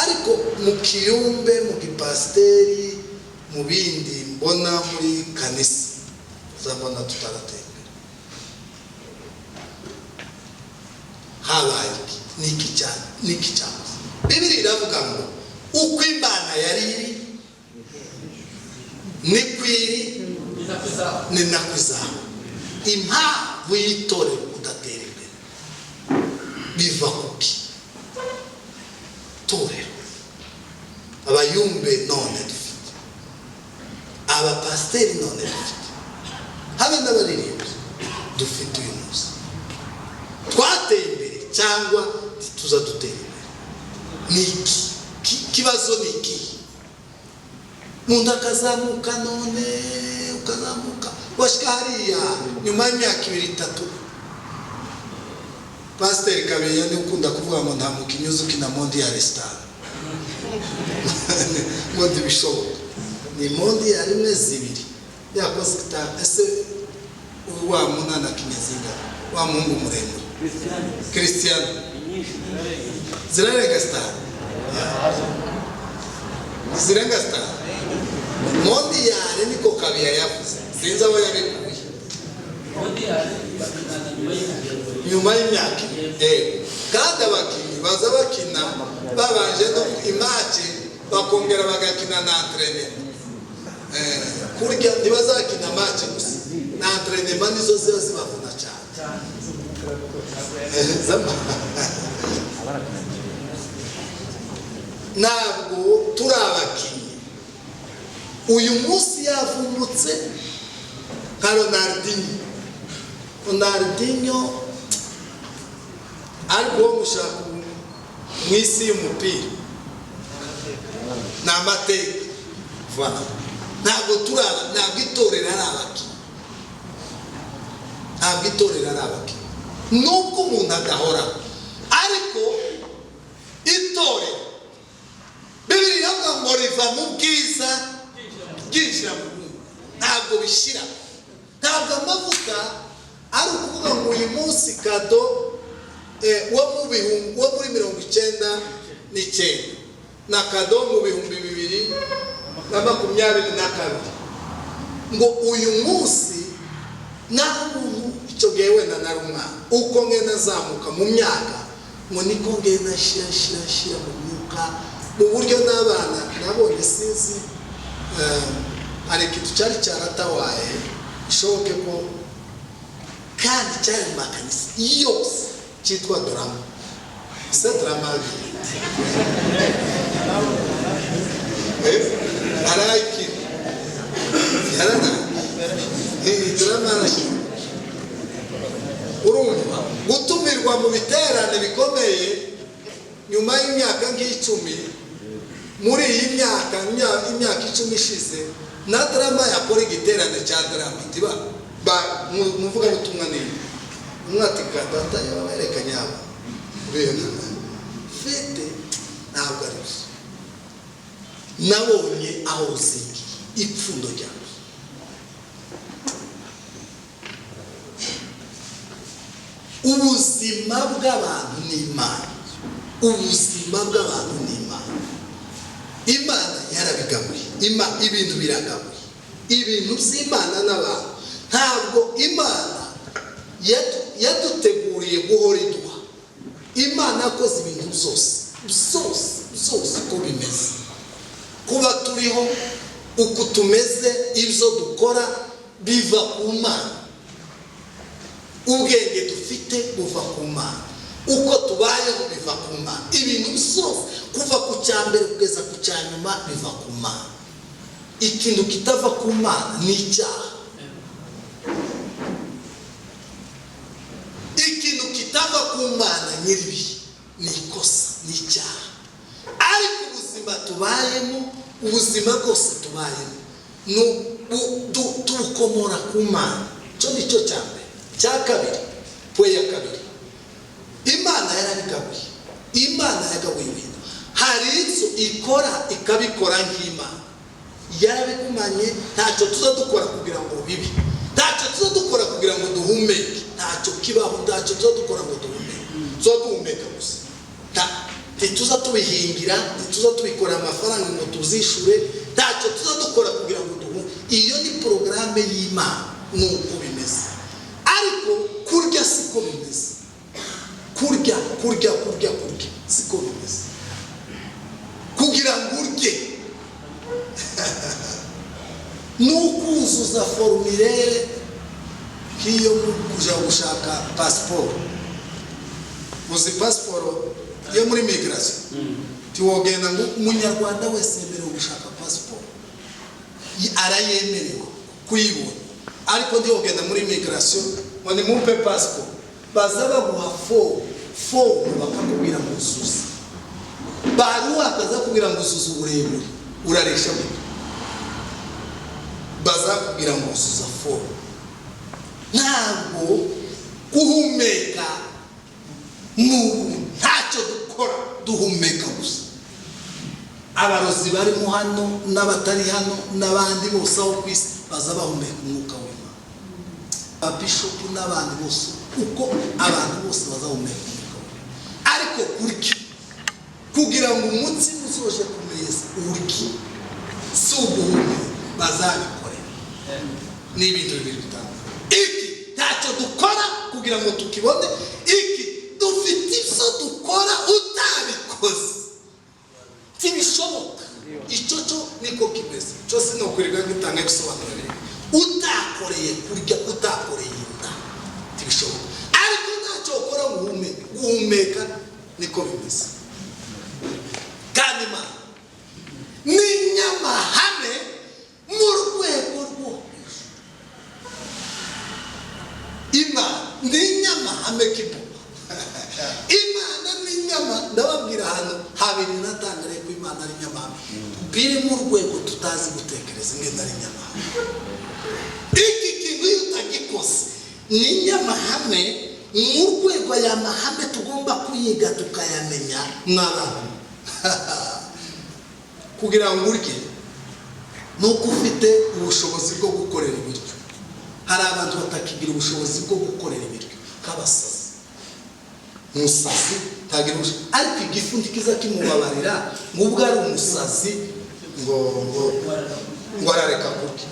ariko mu kiyumbe, mu gipasiteri, mu bindi mbona muri kanisa, uzabona tutarateye imbere. Habaye iki? Niki cyane, niki cyakoze? Bibiri iravuga ngo uko Imana yari iri niko iri, ni nako izaba. Impamvu y'itorero kudatera imbere biva kuki? Torero, abayumbe none dufite, abapasiteri none dufite, habe n'abaririmbyi dufite uyu munsi, twateye imbere cyangwa ntituza dutera imbere? Ni iki? Kibazo ni iki? Umuntu akazamuka none, ukazamuka, washyika hariya nyuma y'imyaka 2, 3. Pasiteri Kabeya niwe ukunda kuvuga ngo nta mukinnyi uzi ukina mondial star, ngo ntibishoboka, ni mondial imwe, zibiri yakoze ese wa munana akinnye zingana? Wa muhungu muremure Christian, zirarenga star, zirenga star mondial, niko Kabeya yavuze, sinzi aho yabikuye. Nyuma y'imyaka 2, kandi abakinnyi baza bakina babanje no i match, bakongera bagakina na entraînement. Kurya ntibazakina match gusa, na entraînement nizo ziba zibavuna cyane. Ntabwo turi abakinnyi. Uyu munsi yavumbutse nka Ronaldinho. Ronaldinho Ariko uwo mushaka mu isi y'umupira ni amateka. Voilà. Ntabwo turaba, ntabwo itorero ari abakinnyi, ntabwo itorero ari abakinnyi, nubwo umuntu adahora. Ariko itorero, Bibiri iravuga ngo riva mu bwiza ryinjira mu bundi, ntabwo bishyira. Ntabwo amavuta ari ukuvuga ngo uyu munsi kado wo mu bihumbi, wo muri 99 na kado mu 2022, ngo uyu munsi naho umuntu icyo gihe wenda nari umwana, uko ngenda azamuka mu myaka, ngo niko ngenda shira shira shira mu myuka, mu buryo n'abana nabonye. Sinzi, hari ikintu cyari cyaratawaye, bishoboke ko kandi cyari mu makanisa yose, cyitwa drama. Se drama arayikira yarana drama arashyira. Urumva, gutumirwa mu biterane bikomeye nyuma y'imyaka nk'icumi, muri iyi myaka, imyaka 10 ishize, na drama yakora igiterane cya drama ntiba muvugabutumwa niyo umwe ati data yaberekanye aba fete. Ntabwo ari byo. Nabonye aho ruzingiye ipfundo ryawe. Ubuzima bw'abantu ni Imana, ubuzima bw'abantu ni Imana. Imana yarabigabuye, ibintu biragabuye, ibintu by'Imana n'abantu. Ntabwo Imana yaduteguriye guhora iduha. Imana yakoze ibintu byose byose byose uko bimeze, kuba turiho uku tumeze, ibyo dukora biva ku Mana. Ubwenge dufite buva ku Mana, uko tubayeho biva ku Mana. Ibintu byose kuva ku cya mbere kugeza ku cya nyuma biva ku Mana. Ikintu kitava ku Mana ni icyaha. Ikintu kitava ku Mana nyiribihe ni ikosa, ni icyaha. Ariko ubuzima tubayemo, ubuzima bwose tubayemo, tubukomora ku Mana. Icyo ni cyo cya mbere. Cya kabiri, pwe ya kabiri, Imana yarabigabuye. Imana yagabuye ibintu. Hari inzu ikora ikabikora nk'Imana yarabigumanye. Ntacyo tuza dukora kugira ngo bibe, ntacyo tuza dukora kugira ngo duhumeke, ntacyo kibaho, ntacyo tuza dukora ngo duhumeke, tuza duhumeka gusa. Ntituza tubihingira, ntituza tubikora amafaranga ngo tuzishure, ntacyo tuza dukora kugira ngo duhumeke. Iyo ni porogaramu y'Imana, ni uko bimeze. Ariko kurya siko bimeze. Kurya kurya kurya kurya siko bimeze. Kugira ngo urye ni ukuzuza formulaire nk'iyo kujya gushaka pasiporo. Muzi pasiporo yo muri migration, tiwogenda ngo umunyarwanda wese yemerewe gushaka pasiporo, arayemerewe kuyibona. Ariko ntiwogenda muri migration ngo nimumpe pasiporo. Baza baguha fomu bakakubwira ngo uzuze, baruha bakazakubwira ngo uzuze uburebure uraresha gute, bazakubwira ngo uzuza fomu. Ntabwo guhumeka n'ubu ntacyo dukora, duhumeka gusa. Abarozi barimo hano n'abatari hano n'abandi bose aho ku isi baza bahumeka umwuka w'Imana. Ababishopu n'abandi bose, uko abantu bose baza bahumeka umwuka w'Imana. Ariko kurya, kugira ngo umutsima usoje ku meza urye, si uguhumeka, bazabikorera. Ni ibintu bibiri bitandukanye. Iki ntacyo dukora kugira ngo tukibone, iki dufite ibyo dukora utabikoze ntibishoboka. Icyo cyo niko kimeze. Cyo sinokwirirwa ngitanga ibisobanuro biri. Utakoreye kurya, utakoreye inda, ntibishoboka. Ariko ntacyo ukora ngo uhumeke, guhumeka niko bimeze. Kandi Imana ni inyamahame mu rwego rwo hejuru. Imana ni inyamahame kibo. Abiri natangariye ko Imana ari nyamahame, biri mu rwego tutazi gutekereza ingene ari nyamahame. Iki kintu iyo utagikoze ni nyamahame mu rwego. Aya mahame tugomba kuyiga tukayamenya mw'abantu. Kugira ngo urye ni uko ufite ubushobozi bwo gukorera ibiryo. Hari abantu batakigira ubushobozi bwo gukorera ibiryo, nk'abasazi. Umusazi ntagira ubushobozi, ariko igifu ntikiza kimubabarira ngo ubwo ari umusazi ngo arareka kurya,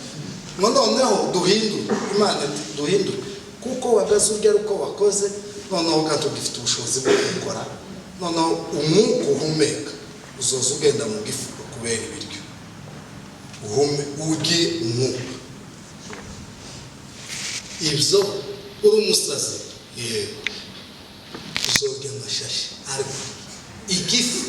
ngo noneho duhindure. Imana iti: "Duhindure, kuko wagaze urya ari uko wakoze. Noneho kandi ugifite ubushobozi bwo gukora, noneho umwuka uhumeka uzoza ugenda mu gifu kubera ibiryo, uhume urye umwuka." Ibyo uri umusazi, yego, uzorya amashashi, ariko igifu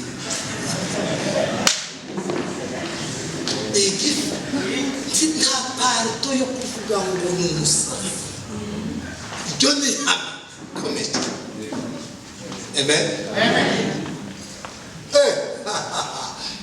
nta pardon yo kuvuga ngo ni umusazi. Iryo ni ihame rikomeye cyane. Amen.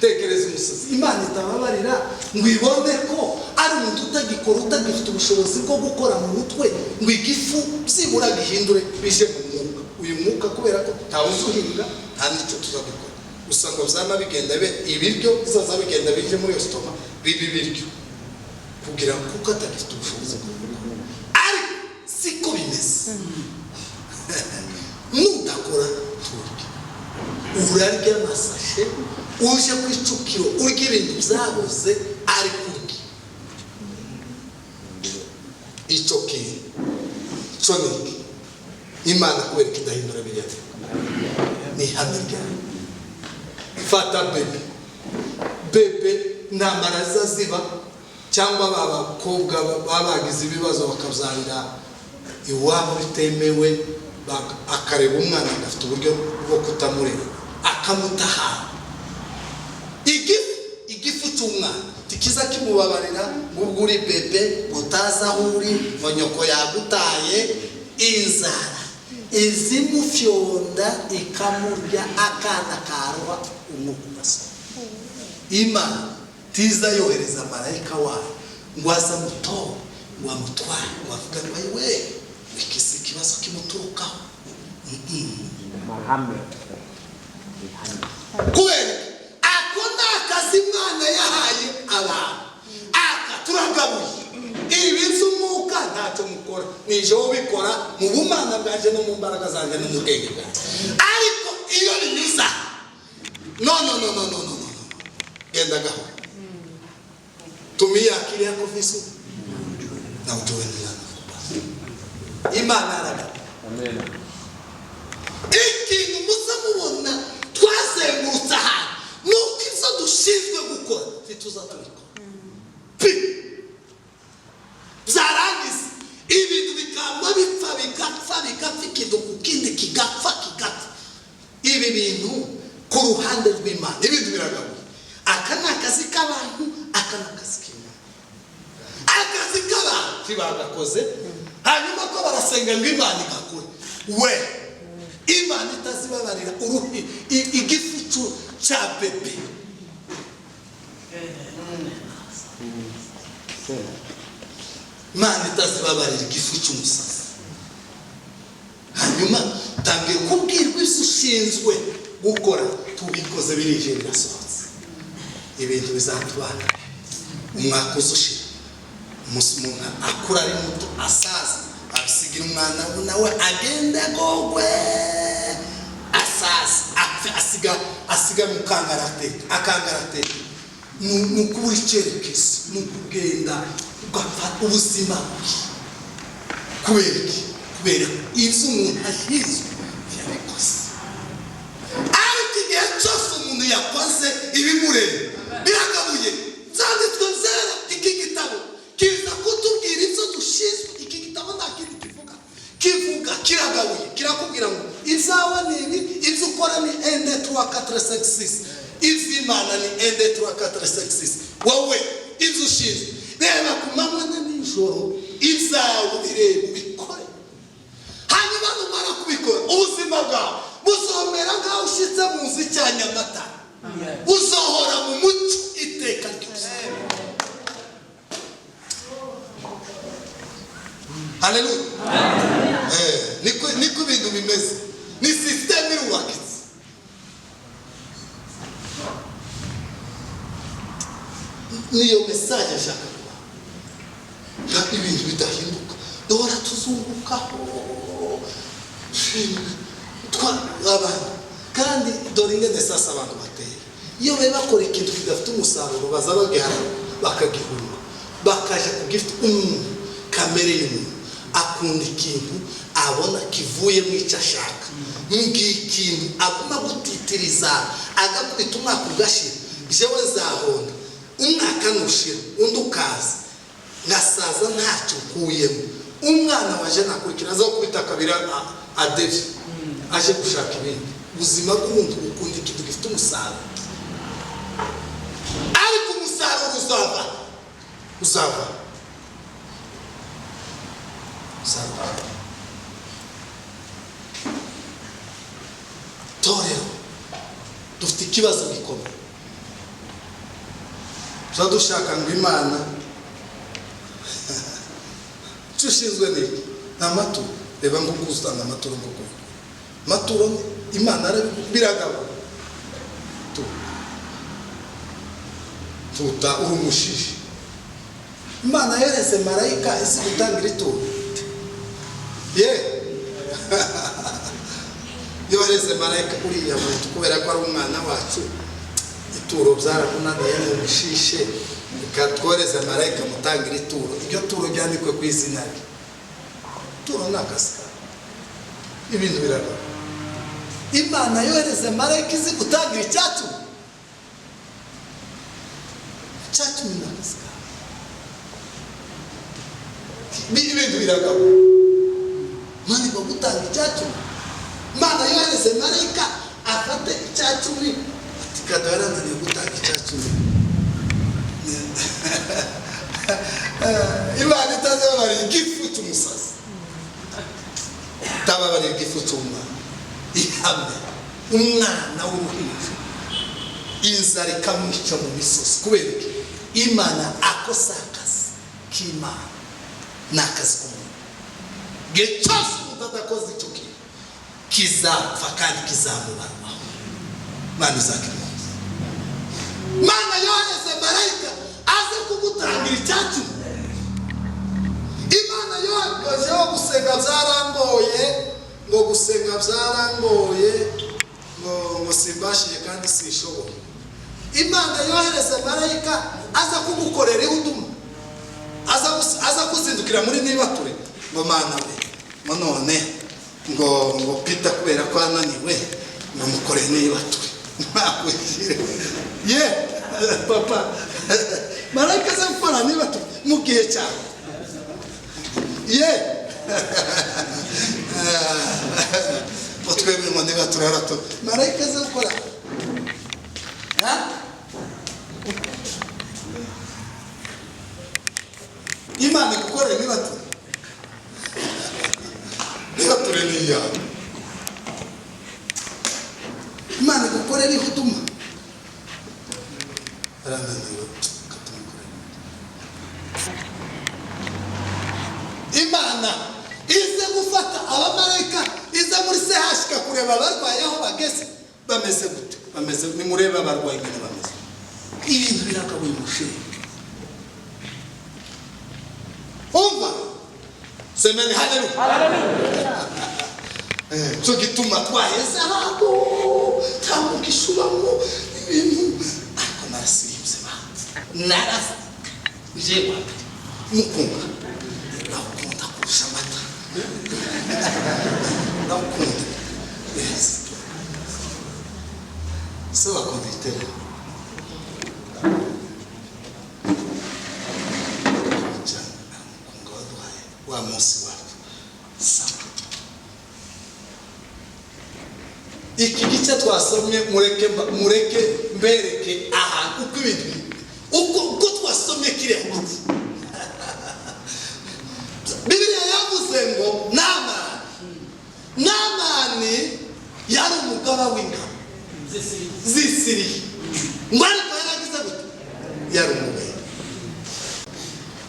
Tekereza umusazi Imana itababarira ngo ibone ko ari umuntu utagikora, utagifite ubushobozi bwo gukora mu mutwe, ngo igifu byibura gihindure bije mu mwuka. Uyu mwuka, kubera ko ntawuzi uhinga, nta n'icyo tuzabikora, gusa ngo byama bigenda bibe ibiryo, bizaza bigenda bije muri estomac bibe ibiryo, kugira ngo kuko atagifite ubushobozi bwo gukora. Ariko siko bimeze. Nudakora turya, urarya amasashe, uje ku icukiro urya ibintu byaboze, ariko urya. Icyo kintu cyo ni iki? Imana kubera ko idahindura biriya bintu, ni ihame ryayo. Fata bébé, bébé intambara ziza ziba, cyangwa ba bakobwa baba bagize ibibazo bakabyarira iwabo bitemewe, akareba umwana agafite uburyo bwo kutamurera, akamutahana. Igifu cy'umwana tikiza kimubabarira ngo ubwo uri bébé, ngo utazi aho uri, ngo nyoko yagutaye. Inzara izimufyonda ikamurya, akana karoha umwuka ugasohoka. Imana tiza yohereza marayika wayo ngo aze amutore, ngo amutware, ngo avuge ngo: "Ayiwe, iki si ikibazo kimuturukaho." Mahame, ihame. Kubera ako ni akazi Imana yahaye abantu. Aka turagabuye. Ibi by'umwuka ntacyo mukora, ni ijoro ubikora mu bumana bwanjye no mu mbaraga zanjye no mu bwenge bwanjye. Ariko iyo binyuze aha, no, no, no, no, no, no, no, genda gahoro, tumia akili yako vizuri na ujue ni nani anakupasa. Imana aragaba. Amen. Ikintu muza mubona twazengurutse ahantu ni uko ibyo dushinzwe gukora ntituza tubikora pi. Byarangiza ibintu bikaba bipfa, bigapfa, bigapfa, ikintu ku kindi kigapfa, kigapfa. Ibi bintu ku ruhande rw'Imana, ibintu biragabuye. Aka ni akazi k'abantu, aka ni akazi k'Imana. Akazi k'abantu ntibagakoze, hanyuma ko barasenga ngo Imana igakore. We Imana itazibabarira uruhi igifu cya bébé. Imana itazibabarira igifu cy'umusazi, hanyuma tangiye kubwirwa ibyo ushinzwe gukora, tubikoze, birije, birasohotse, ibintu bizatubana. Umwaka uza ushira, umuntu akura ari muto, asaza abisigira umwana we, nawe agende agogwe, asaza apfe, asiga mu kangaratete. Akangaratete ni ukubura icyerekezo, ni ukugenda ugapfa ubuzima bubi. Kubera iki? Kubera ibyo umuntu ashinzwe yabikoze. Ariko igihe cyose umuntu yakoze ibimureba, biragabuye, byanditswe byera. Iki gitabo kiza kutubwira ibyo dushinzwe. Iki gitabo nta kindi kivuga, kivuga kiragabuye, kirakubwira ngo ibyawe ni ibi, ibyo ukora ni un, deux, trois, quatre, cinq, six, iby'Imana ni un, deux, trois, quatre, cinq, six. Wowe ibyo ushinzwe, reba ku manywa na nijoro, ibyawe bireba, ubikore. Hanyuma numara kubikora, ubuzima bwawe buzomera nk'aho ushyitse mu nzu icyanya amata. Uzohora mu mucyo iteka ryose. Haleluya. Niko ibintu bimeze, ni sisiteme irubakitse. Niyo mesaje nshaka kubaha. Nta ibintu bidahinduka, duhora tuzungukaho abantu. Kandi dore ingene sasa abantu bateye, iyo bari bakora ikintu kidafite umusaruro baza bagihara bakagihunga, bakaja kugifite. Umuntu, kamere y'umuntu, akunda ikintu abona kivuyemo icyo ashaka. Mbwiye ikintu aguma gutitiriza, agakubita umwaka ugashira, jewe nzahonda umwaka nushira undi ukaza, ngasaza ntacyo nkuyemo. Umwana waje nakurikira aza gukubita kabiri adevye aje gushaka ibindi. Ubuzima bw'umuntu bukunda ikintu gifite umusaruro, ariko umusaruro uzava uzava uzava. Torero, dufite ikibazo gikomeye. Tuba dushaka ngo Imana, icyo ushinzwe ni iki? Ni amaturo. Reba ngo usanga amaturo, ngo amaturo Imana biragaba tuta uri umushishi. Imana yereze marayika isi gutangira ituro, ye yohereze marayika uriya muntu kubera ko ari umwana wacu, ituro byaramunaniye mu mushishe, reka twohereze marayika mutangira ituro, iryo turo ryandikwe ku izina rye. Ituro ni akazi kawe, ibintu biragaba. Imana yohereze marayika izi gutangira icyacumi. Icyacumi ni akazi kawe, ibintu biragaba. Imana igomba gutanga icyacumi. Imana yohereze marayika afate icyacumi, ati kado yarananiye gutanga icyacumi. Imana itazababarira igifu cy'umusazi, itababarira igifu cy'umwana. Ihame umwana w'uruhinja inzara ikamwica mu misozi. Kubera iki? Imana ako si akazi k'Imana, ni akazi k'umuntu. Igihe cyose umuntu adakoze icyo kintu kizapfa kandi kizamubarwaho. Imana izakimuha. Imana yohereze marayika aze kugutangira icyacumi. Imana yoherejeho gusenga byarangoye, ngo gusenga byarangoye, ngo simbashije kandi sishoboye. Imana yohereze marayika aza kugukorera ihuduma, aza kuzindukira muri nibature, ngo Mana we, ngo none ngo Peter kubera ko ananiwe ngo mukorere nibature. Ye papa, marayika aza gukora nibature mu gihe cyawe. Ye ngo twebwe ngo nibature harato, marayika aza gukora. Imana igukorere nibature, nibature ni iyawe. Imana igukorere ihuduma. Arananiwe katumukorere. Imana ize gufata abamarayika, ize muri CHK kureba abarwayi aho bageze bameze gute, bameze nimurebe abarwayi ingene bameze. Ibintu birakabuye umushinga. Umva semeni haleluya. Cyo gituma twaheze ahantu tamukishubamo ibintu, ariko narasirimbye ba narasije mukunga nakunda kurusha amata, nakunda. Yes, se bakunda itera cyane, aramukunga waduhaye wa munsi wacu. Sawa, iki gice twasomye mureke mbereke ahantu uko ibintu uko twasomye kiriya gice. Bibiliya yavuze ngo Namani yari umugaba w'ingabo z'Isiriya. Ngo ariko yaragize gute? Yari umubembe.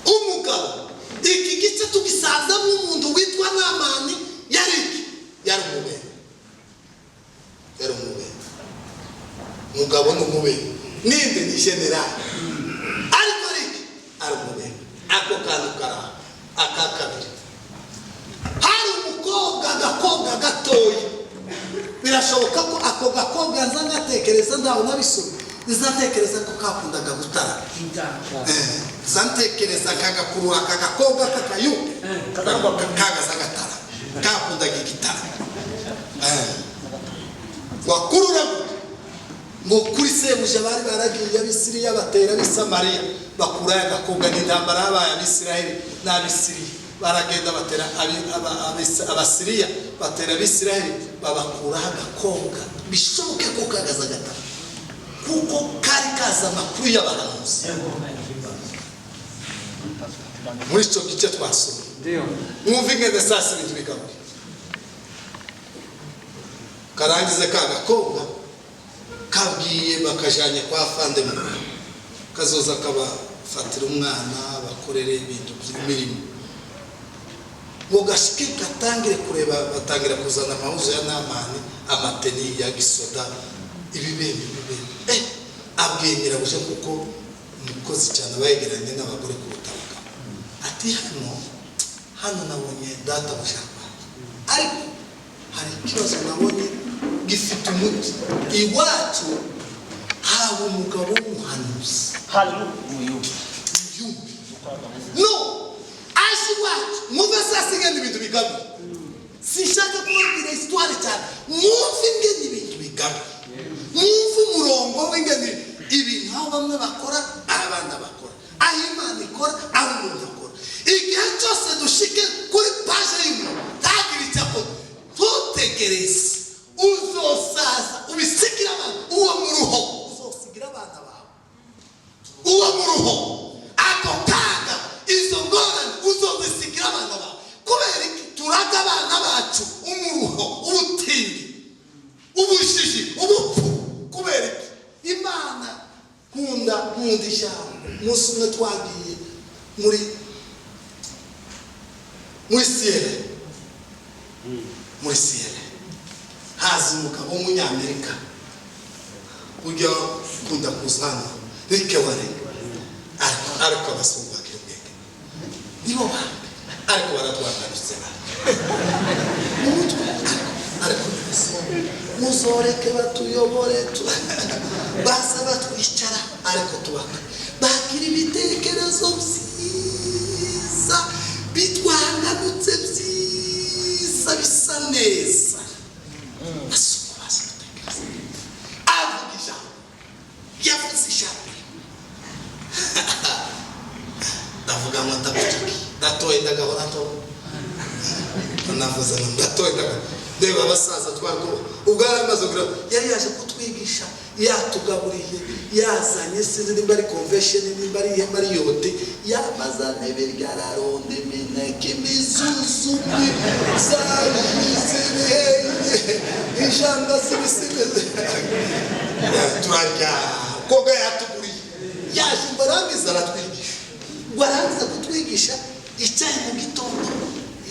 Umugabo, iki gice tugisanzemo umuntu witwa Namani, yari iki? Yari umubembe, yari umubembe. Umugabo ni umubembe, ninde? Ni generali, ariko ari iki? Ari umubembe. Ako kantu karaha. Aka kabiri, hari umukobwa, agakobwa gatoya. Birashoboka ko ako gakobwa nza ngatekereza, ntawe nabisoma, nzatekereza ko kakundaga gutara. Nza ntekereza kagakurura aka gakobwa kakayu kagaza gatara, kakundaga igitara. Wakurura ngo kuri sebuja bari baragiye Abisiriya, batera Abisamariya, bakurayo agakobwa. N'intambara yabaye Abisiraheli n'Abisiriya, baragenda batera Abasiriya, batera Abisiraheli, babakuraho agakobwa. Bishoboke ko kagaza gatara, kuko kari kazi amakuru y'abahanuzi muri icyo gice twasoma. Mwumve ingene sasa ibintu bigaruye. Karangize ka gakobwa kabwiye, bakajanye kwa fande mukuru, kazoza kabafatira umwana, bakorere ibintu by'imirimo, ngo gashike gatangire kureba, batangira kuzana amahuzo ya Namani, amateni ya gisoda, ibibembe, ibibembe. Abwiye nyirabuja, kuko umukozi cyane aba yegeranye n'abagore kuruta abagabo, ati: "Hano, hano nabonye databuja arwaye, ariko hari ikibazo nabonye gifite umuti. Iwacu haba umugabo w'umuhanuzi." Muyumbi no aje iwacu. Mwumve sasa ingene ibintu bigabuye. Sinshaka kubabwira histoire cyane. Mwumve ingene ibintu bigabuye, mwumve umurongo w'ingene ibintu, aho bamwe bakora, aho abandi bakora, aho Imana ikora, aho umuntu akora. Igihe cyose dushike kuri page y'umuntu ntagire icyo akora, ntutegereze, uzosaza ubisigira abana uwo muruho, uzosigira abana bawe uwo muruho, ako kaga, izo ngorane uzozisigira abana bawe. Kubera iki turaga abana bacu umuruho, ubutindi, ubujiji, ubupfu? Kubera iki? Imana, nkunda, nkunda ijambo. Umunsi umwe twagiye muri Sierra, muri Sierra haza umugabo w'Umunyamerika ujya ukunda kuza hano, Rick Warren. Ariko abazungu bagira ubwenge, nibo bambere, ariko baratwagarutse mu mutwe. Ariko neza, muzoreke batuyobore, baza batwicara, ariko tubaka bagira ibitekerezo byiza, bitwanganutse, byiza, bisa neza. Abazungu bazi gutekereza. Avuga ijambo, yavuze ijambo, ndavuga ngo ndagutuki, ndatoye, ndagahora ntoye. Navuze ngo ndatoye, ndagahora ndeba abasaza twari kumwe. Ubwo yari amaze kugira, yari yaje kutwigisha, yatugaburiye, yazanye, sinzi nimba ari convention, nimba ari ihema, ari yote, yamazana ibiryo, ararunda imineke, imizuzu, za z'ibihenge, ijanga z'ibisigaze, turarya. Koga yatuguriye, yaje ngo arangize aratwigisha. Ngo arangiza kutwigisha, icyayi mu gitondo,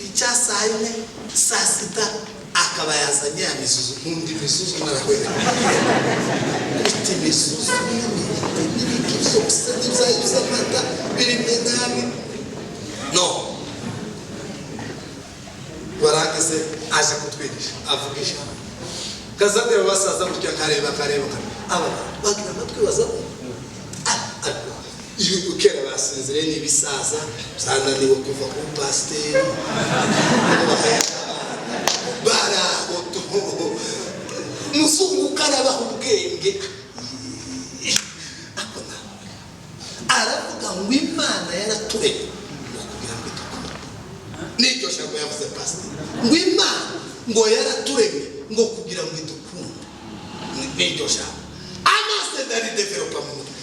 icya saa 4, saa 6, akaba yazanye ya mizuzu. Nkunda imizuzu, narahwera kubita imizuzu n'imiti n'ibiki byose n'ibyayi by'amata birimo inani. No barangize aje kutwigisha, avuga ijambo, kazandeba basaza gutya, akareba, akareba, akareba. Aba bantu bagira amatwi baza, ariko iyo kera basinziriye, ni ibisaza byananiwe kuva ku pasiteri baraho. Umuzungu ukarabaha ubwenge. Ako nawe aravuga ngo Imana yaraturemye ngo kugira ngo idukunde. N'iryo jambo yavuze pasiteri, ngo Imana ngo yaraturemye ngo kugira ngo idukunde, n'iryo jambo amaso ndaridevelopa mu mutwe.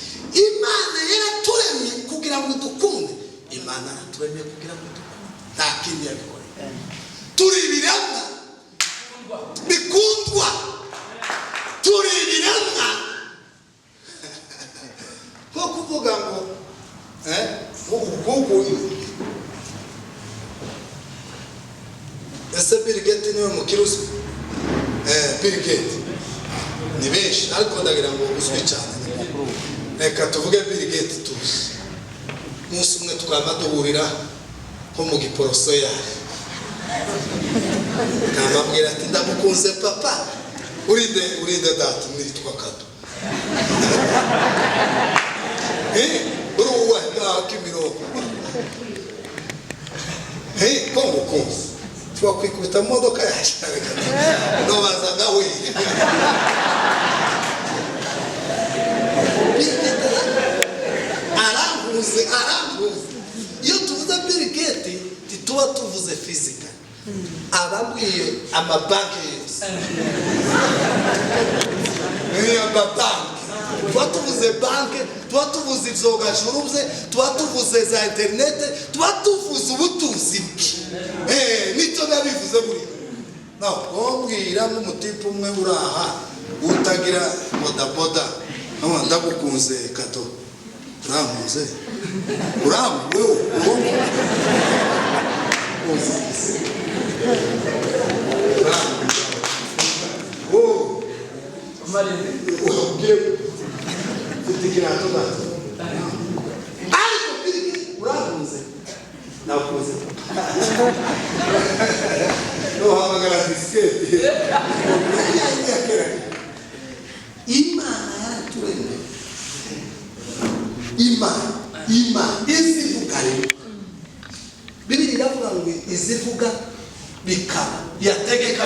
Imana yaraturemye kugira ngo idukunde. Imana yaraturemye kugira ngo idukunde, nta kindi yabikoreye. Turi ibiremwa bikundwa, turi ibiremwa. Ese Bill Gates niwe mukire uzwi? Bill Gates ni benshi, ariko ndagira ngo uzwi cyane. Reka tuvuge Bill Gates tuzi. Umunsi umwe twama duhurira nko mu Giporoso yawe, kamabwira ati ndamukunze papa, urinde urinde data, nitwa Kado. Uri uwahe ngaho Kimironko? Ko ngukunze ushobora kwikubita mu modoka yaje, nobaza nawe. Arambuze arambuze. Iyo tuvuze Bill Gates ntituba tuvuze fizika, abambwiye amabanki yose niyo amabanki. Tuba tuvuze banki, tuba tuvuze ivyogajuru bye, tuba tuvuze za interinete, tuba tuvuze ubutunzi bwe. Nicyo biba bivuze buriya. Naho wombwira nk'umutipe umwe uraha utagira bodaboda, ndagukunze Kato, urampunze urambuwe wowe mfite ikirato gato, ariko urampunze nakunze nuhamagara disiketi. Imana yaraturemye, Imana Imana izivuga. Rero Bibiri iravuga ngo izivuga bikaba, yategeka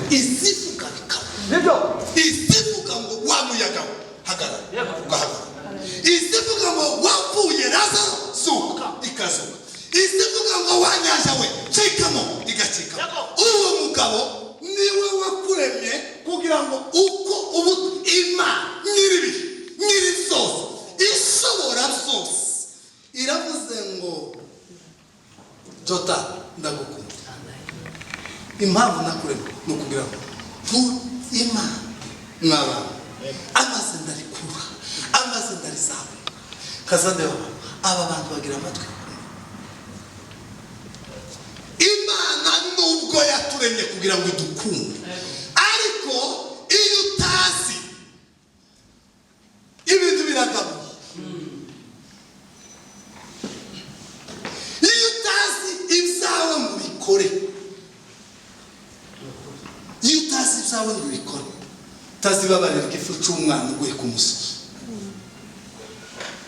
izivuga bikaba, izivuga ngo wa muyaga we hagarara ugahagarara, izivuga ngo wapfuye Lazaro zuka ikazuka, izivuga ngo wa nyanja we cikamo igacikamo. Uwo mugabo niwe wakuremye kugira ngo uko ubu Imana nyiribihe nyiri zose ishobora zose iravuze ngo Jota ndagukunda. Impamvu nakuremye ni ukugira ngo Imana mwabana amaze ndarikura amaze ndarizamura kazandeba aba bantu bagira amatwi. Imana nubwo yaturemye kugira ngo idukunde, ariko iyo utazi ibintu biragabuye. Iyo utazi ibyawe ngo ubikore, iyo utazi ibyawe ngo ubikore, utazibabarira igifu cy'umwana uguye ku musozi,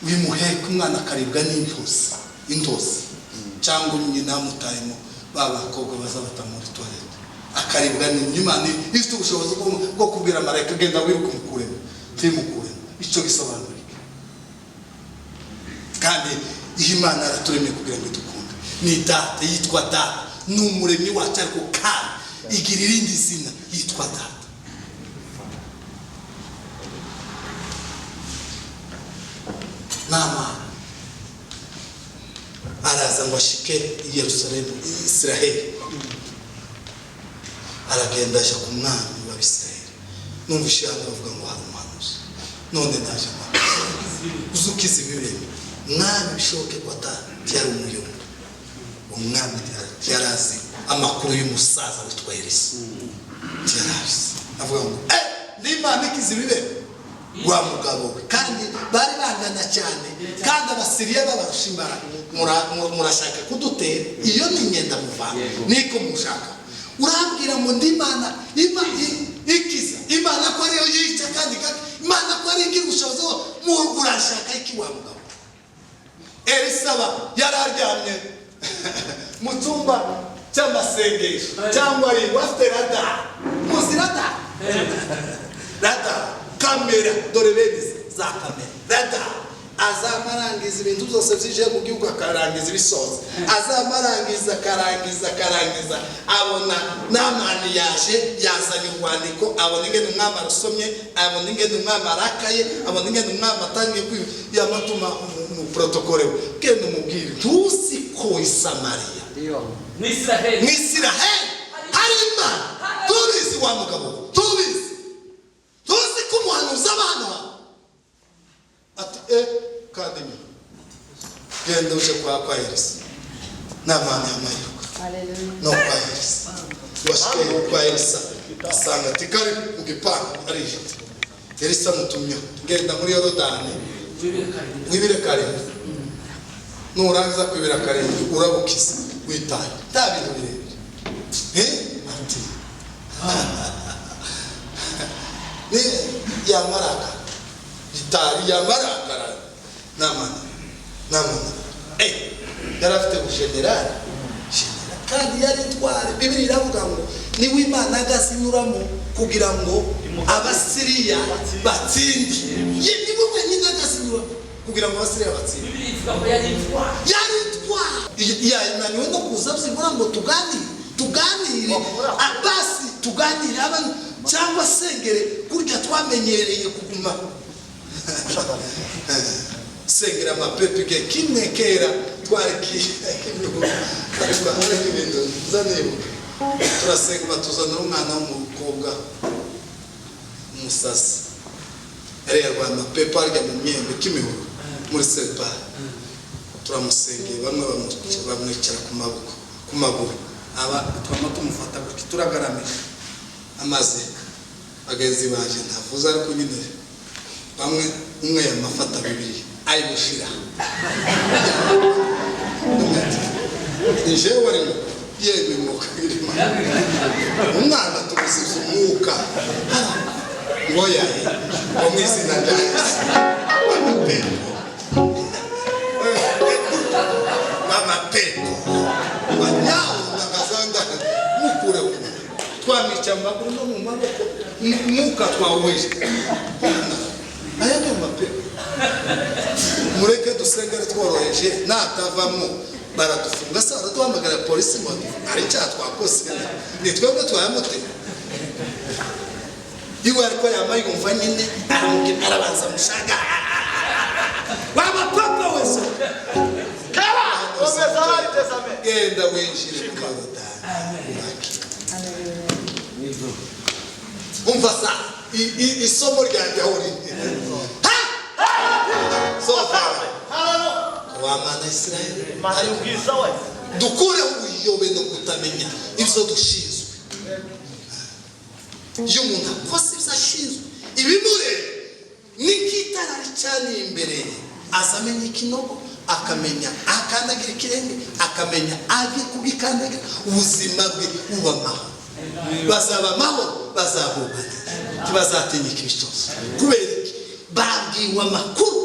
wimuheka umwana akaribwa n'intozi intozi, cyangwa nyina amutayemo ba bakobwa baza bata muri toilette akaribwa n'Imana ifite ubushobozi bwo kubwira marayika genda wiruka umukuremo, ntimukuremo. Icyo gisobanura iki? Kandi iyo Imana yaraturemye kugira ngo idukunde, ni data, yitwa data, ni umuremyi wacu, ariko kandi igira irindi zina yitwa data. Nama araza ngo ashike i Yerusalemu Israheli, aragenda aja ku mwami wa Israheli. Numvise hano bavuga ngo hari umuhanuzi, none ndaje uzukiza ibibembe. Mwami bishoboke ko atari umuyumba, umwami yarazi amakuru y'umusaza witwa Elisa, yarazi avuga ngo n'Imana ikiza ibibembe wa mugabo we. Kandi bari bangana cyane, kandi Abasiriya babarusha imbaraga. Murashaka kudutera, iyo ni imyenda muvanga niko mushaka. Urambwira ngo ndi Imana ikiza, Imana ko ariyo yica, kandi Imana ko ariyo igira ubushobozi, urashaka iki wa mugabo? Elisa yari aryamye mu cyumba cy'amasengesho cyangwa ari afite radar, muzi radar, radar kamera, dore bene za kamera radar. Azamarangiza ibintu byose byije mu gihugu, akarangiza ibisoza, azamarangiza akarangiza akarangiza, abona Namani yaje yazanye urwandiko, abona ingene umwami arusomye, abona ingene umwami arakaye, abona ingene umwami atangiye yamatuma mu protokole we, genda umubwire ntuzi ko i Samariya mu Israheli hari Imana. Tubizi wa mugabo, tubizi, tuzi ko umuhanuzi abana ati kandi nyuma genda uje kwa Elisa. Namani y'amayiruka No kwa Elisa. Washike kwa Elisa asanga ati kari mu gipangu arije. Elisa amutumyeho, genda muri Yorodani wibire karindwi, nurangiza kwibira karindwi urabukiza witaye, nta bintu birebire. Ati ni yamaraka bitari yamarakara namana namana. Yari afite ubujenerali kandi yari intwari. Bibiri iravuga ngo niwe Imana agazinyuramo kugira ngo Abasiriya batsinde. Niwe wenyine agazinyuramo kugira ngo Abasiriya batsinde. Yari intwari, yananiwe no kuza byibura ngo tuganire basi, tuganire abantu cyangwa sengere kurya twamenyereye kuguma sengera amapepe ke kimwe kera twari ariko ibintu nzanibuka turasenga batuzanira umwana w'umukobwa umusazi yari yarwaye amapepe arya mu myembe k'imihoro muri separi. Turamusengeye, bamwe bamwicara ku maboko ku maguru, aba twama tumufata gutya turagaramije amaze. Bagenzi baje ntavuze ariko nyine bamwe umwe yamafata bibiri ayimushira jewe arimo yemwe mwuka irimo umwana tumusize umwuka ngo yaye ngo mu izina rya Yesu amapepo amapepo banyawo ndakazanda mukure twamwica mu maguru no mu maboko mwuka twawuheje aya ni amapepo. Mureke dusengere tworoheje, natavamo baradufunga se baraduhamagara polisi ngo hari icyaha twakoze, ni twebwe twayamuteye iwe. Ariko yambaye yumva nyine arabanza mushaka waba papa wese genda winjire mu Yorodani. Umva sa isomo ryanjye aho riri wamana Isirayeli, dukure ubuyobe no kutamenya ibyo dushinzwe. Iyo umuntu akoze ibyo ashinzwe ibimureba ni nk'itara ricaniye imbere ye, azamenya ikinogo, akamenya akandagira ikirenge, akamenya agiye kugikandagira, ubuzima bwe buba amahoro. Bazaba amahoro, bazahubana, ntibazatinyika ibicozo. Kubera iki? Babwiwe amakuru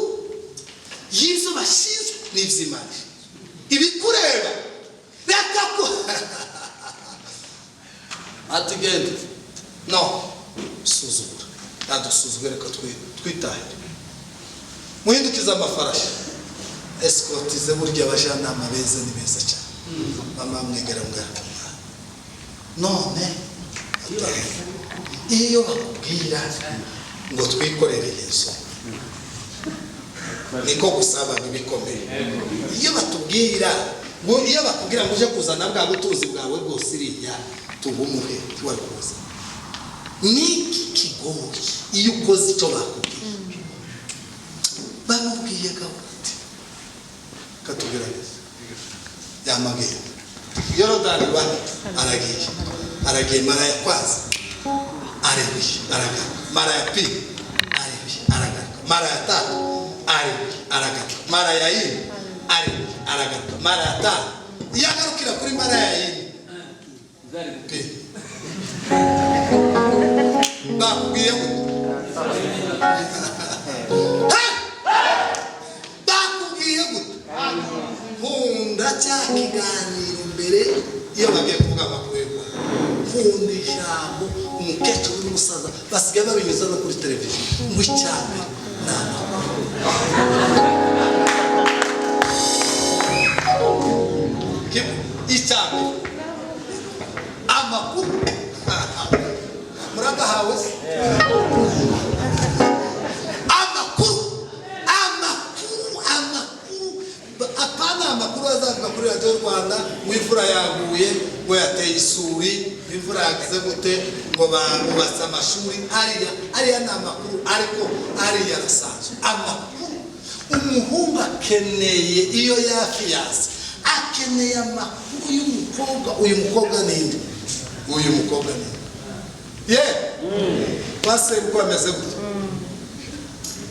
y'ibyo bashinzwe n'iby'Imana ibikureba. Reka ko ati genda no suzugura adusuzugure, reka twitahire muhindukize amafarashi esikotize. Burya abajyanama beza ni beza cyane. Mama mwegera mbwira none iyo bakubwira ngo twikorere Yesu niko gusaba ibikomeye. Iyo batubwira ngo iyo bakubwira ngo uje kuzana bwa butunzi bwawe bwose iriya tubumuhe wari kuza, niki kigoye iyo ukoze icyo bakubwiye? Bamubwiye gahunda katugerageza yamagenda Yorodani ba aragiye aragiye mara ya kwanza arebiye aragaruka, mara ya pili arebiye aragaruka, mara ya tatu arebiye aragaruka, mara ya ine arebiye aragaruka, mara ya tanu iyo agarukira kuri mara ya ine pili bakubwiye gute? Bakubwiye gute? Nkunda cya kiganiro mbere iyo bagiye kuvuga amakuru y'u Rwanda, nkunda ijambo umukecuru n'umusaza basigaye babinyuza no kuri televiziyo ngo icyambere ni amakuru. Icyambere amakuru muragahawe se? Amakuru amakuru amakuru, apana amakuru azavuga kuri radiyo Rwanda ngo imvura yaguye, ngo yateye isuri, imvura yagize gute, ngo bubatse amashuri. Ariya ariya ni amakuru, ariko ariya arasanzwe amakuru. Umuhungu akeneye iyo yafiyase akeneye amakuru y'umukobwa. Uyu mukobwa ni nde? Uyu mukobwa ni nde? Ye pasiteri uko ameze gutya,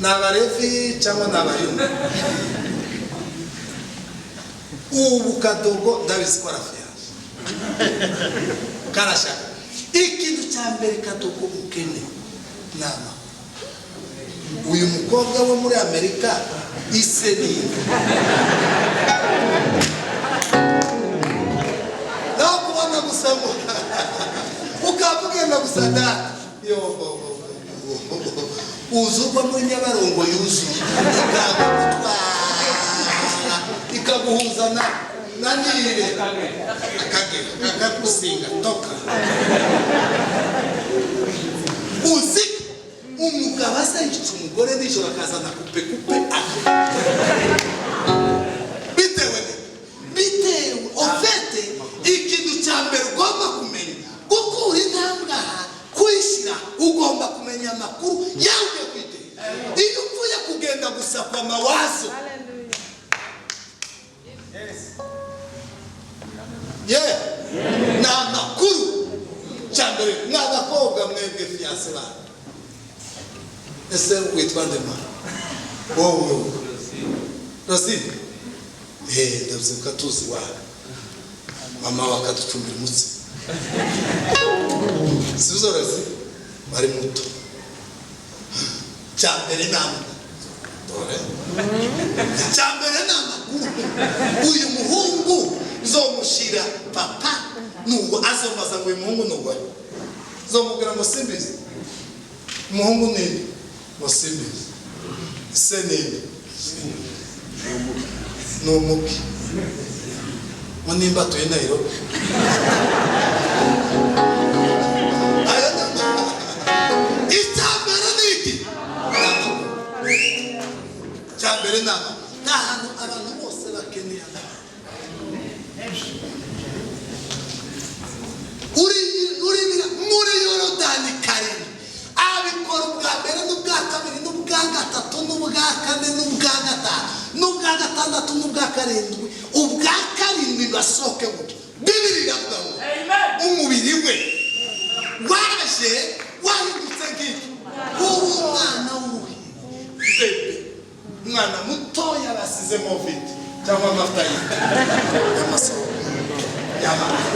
ni Abalevi cyangwa ni Abayuda? Ubu Kadogo ndabizi ko arafiyaje, karashaka. Ikintu cya mbere Kadogo ukeneye ni amakuru. Uyu mukobwa wo muri Amerika ise ni nde? Naho kubona gusa ngo ukaba ugenda gusa data yo, uzugwa muri Nyabarongo yuzuye ikagutwara, ikaguhuza na Nile, Akagera kakagusinga toka. Uzi umugabo aza yica umugore nijoro, akazana kupe kupe aka bitewe ofete. Ikintu cya mbere ugomba kumenya, gukura intambwe aha kuyishyira, ugomba kumenya amakuru yawe ugiye kwitera. Iyo upfuye kugenda gusa kwa mawazo ye, ni amakuru cya mbere. Ni abakobwa mwebwe, fiancé banyu. Ese witwa ndema wowe? Rosine. Ndabyibuka tuzi iwawe, mama bakaducumbira umutsima, sizo? Rosi bari muto. Cya mbere ni amakuru. Dore, icya mbere ni amakuru. Uyu muhungu nzomushyira papa nubwo azombaza ngo uyu muhungu ni uwahe, nzomubwira ngo simbizi. Umuhungu ni nde? Ngo simbizi. Se ni nde? Ni umuki ngo nimba atuye Nairobi. Ayo ni icya mbere. Ni iki? Ni amakuru. Icya mbere ni amakuru. Nta hantu abantu bose bakeneye amakuru. Uri muri Yorodani karindwi, abikora ubwa mbere n'ubwa kabiri n'ubwa gatatu n'ubwa kane n'ubwa gatanu n'ubwa gatandatu n'ubwa karindwi. Ubwa karindwi basohoke gutya, Bibiri iravuga ngo umubiri we waje wahindutse nk'iki? Ubu umwana w'uruhinja, bébé, umwana mutoya basizemo vite cyangwa amavuta y'inka y'amasoko y'amazi.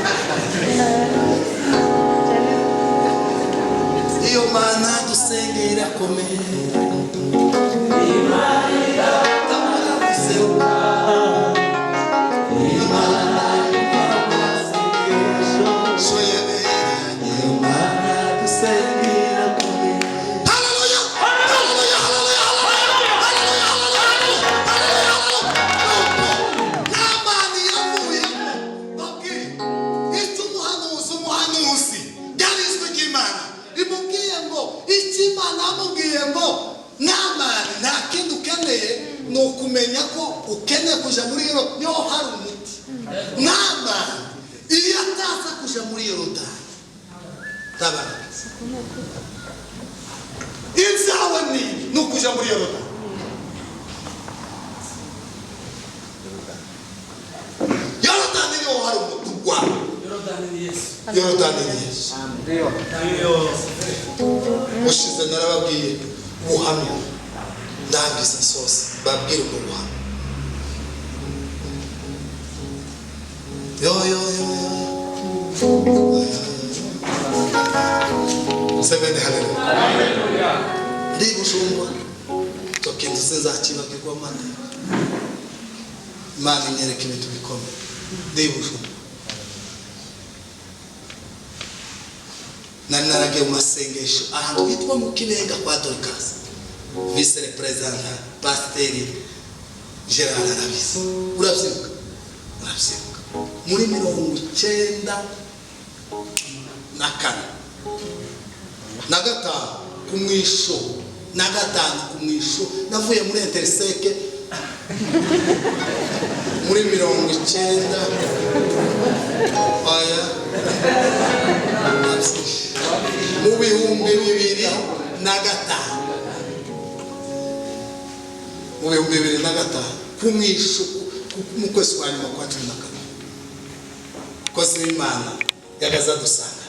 Iyo Mana dusengera irakomeye. Tabura guseruka. Imana iyo Mana dusengera irakomeye. Haleluya! Haleluya! Haleluya! Haleluya! Haleluya! Haleluya! Haleluya! Namani yavuyemo, babwire icyo umuhanuzi byari ijwi ry'Imana rimubwiye ngo icyo Imana yamubwiye ngo Namani, nta kindi ukeneye, ni ukumenya ko ukeneye kuja muri Yorodani, niho hari umuti. Namani iyo ataza kuja muri Yorodani, tabara ibyawe ni ukuja muri Yorodani. Yorodani niho hari umuti wawe. Yorodani ni Yesu. Yorodani ni Yesu. Ushize narababwiye ubuhamya, ndangiza sose babwire ubwo buhamya. Yo yo yo yo, semeni haleluya. Ndi Bujumbura, icyo kintu sinzakibagirwa amateka. Imana inyereka ibintu bikomeye. Ndi Bujumbura, nari naragiye mu masengesho ahantu hitwa mu Kibenga kwa Dorcas, vice représentant, pasiteri Gerard arabizi. Urabyibuka, urabyibuka, muri 94 na gatanu ku mwisho, na gatanu ku mwisho. Navuye muri Intersec muri 90, oya, mu 2005, mu 2005 ku mwisho, mu kwezi kwa nyuma kwa 12. Kozi w'Imana yagazadusanga.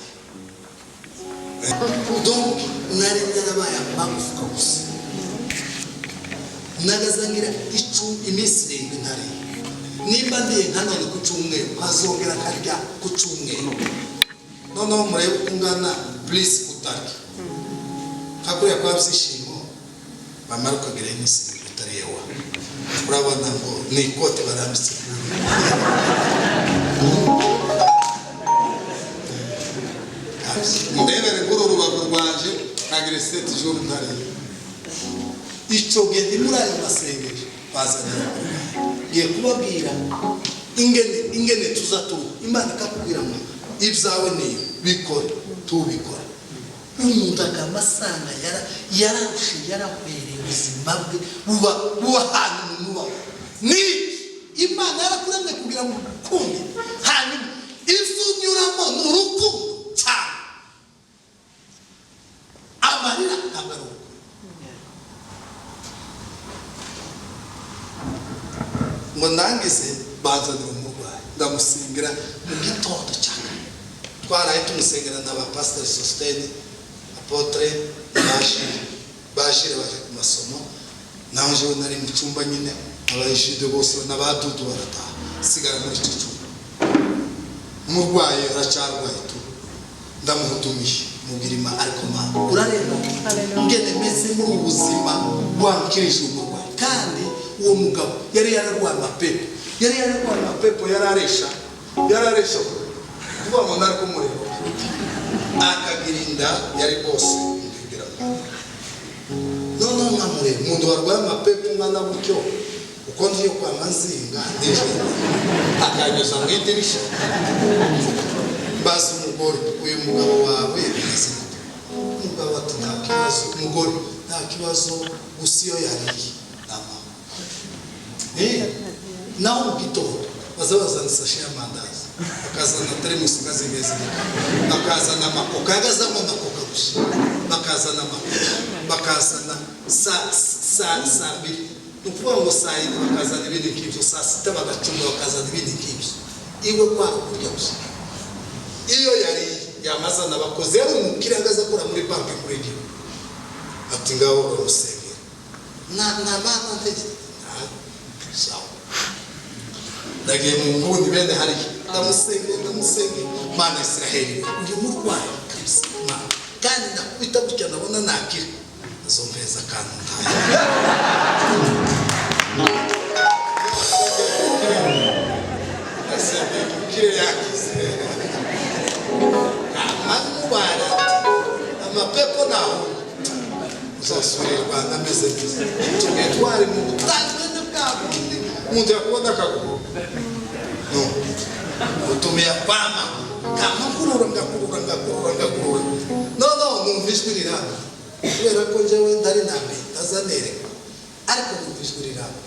Donc nari narabaye amagufwa gusa. Nagazangira icu iminsi 7 ntariye. Nimba ndiye nka none ku cyumweru nkazongera nkarya ku cyumweru. Noneho murebe uko ungana please utarya. Nka kuriya kwa Byishimo bamara ukagira iminsi 7 utariye wa. Urabona ngo ni ikote barambitse. Ndebere kuri uru rubavu rwanje nkagira 7 jours ntariye. Icyo gihe ndi muri ayo masengesho bazanira ngiye kubabwira ingene tuza tuba. Imana ikakubwira ngo ibyawe niyo bikore tubikore. Umuntu akamasanga yararushe yarahwereye ubuzima bwe buba ahantu mu mubabaro. Ni Imana yarakuremye kugira ngo ukunde, hanyuma ibyo unyuramo ni urukundo cyane. Amarira ntabwo ari urukundo. Ngo ndangize banzanira umurwayi ndamusengera mu gitondo cyane. Twaraye tumusengera na ba Pastor Sostene, Apotre, Bashire baje ku masomo. Naho jewe nari mu cyumba nyine, abayishide bose n'abadudu barataha, sigara muri icyo cyumba. Umurwayi aracyarwaye tu, ndamuhudumiye mubwira ariko mama urareba ngene meze muri ubu buzima bwankirije umurwayi. Kandi uwo mugabo yari yararwaye amapepo, yararesha kuvuga ngo nari kumureba akagira inda yari bose ndibwira noneho nkamureba umuntu warwaye amapepo ungana gutyo uko ngiye kwa Mazinga nijoro akanyuza mu idirisha. Mbaza umugore, uyu mugabo wawe bimeze gute? Umugabo ati nta kibazo. Umugore nta kibazo, gusa iyo yariye amahoro. Naho mu gitondo baza bazana isashe y'amandazi, bakazana teremusi zimeze, bakazana amakoka, yagazamo amakoka gusa, bakazana amakoka, bakazana saa 2, ni ukuvuga ngo saa 4 bakazana ibindi nk'ibyo, saa 6 bagacunga bakazana ibindi nk'ibyo. Iwe kwanga kurya gusa. Iyo yariye yamazana abakozi, yari umukire ahagaze akora muri banki kuri igihugu. Ati ngaho uramusengera na mana ntege sawa. Nagiye mu nguni bene hariya ndamusengera Mana Israheli uyu murwayi kabisa Mana, kandi nakubita gutya ndabona nakira azompeza akantu ntayo. Kire yakize amamubara amapepo naho uzasubira i Rwanda ameze neza. Tugiye twari mu butangane bwa bundi umuntu yakubona akaguru no utumiye kwama kamakurura ngakurura no numva ijwi riramba kubera ko njyewe ndari nambe ndazanereka, ariko numva ijwi riramba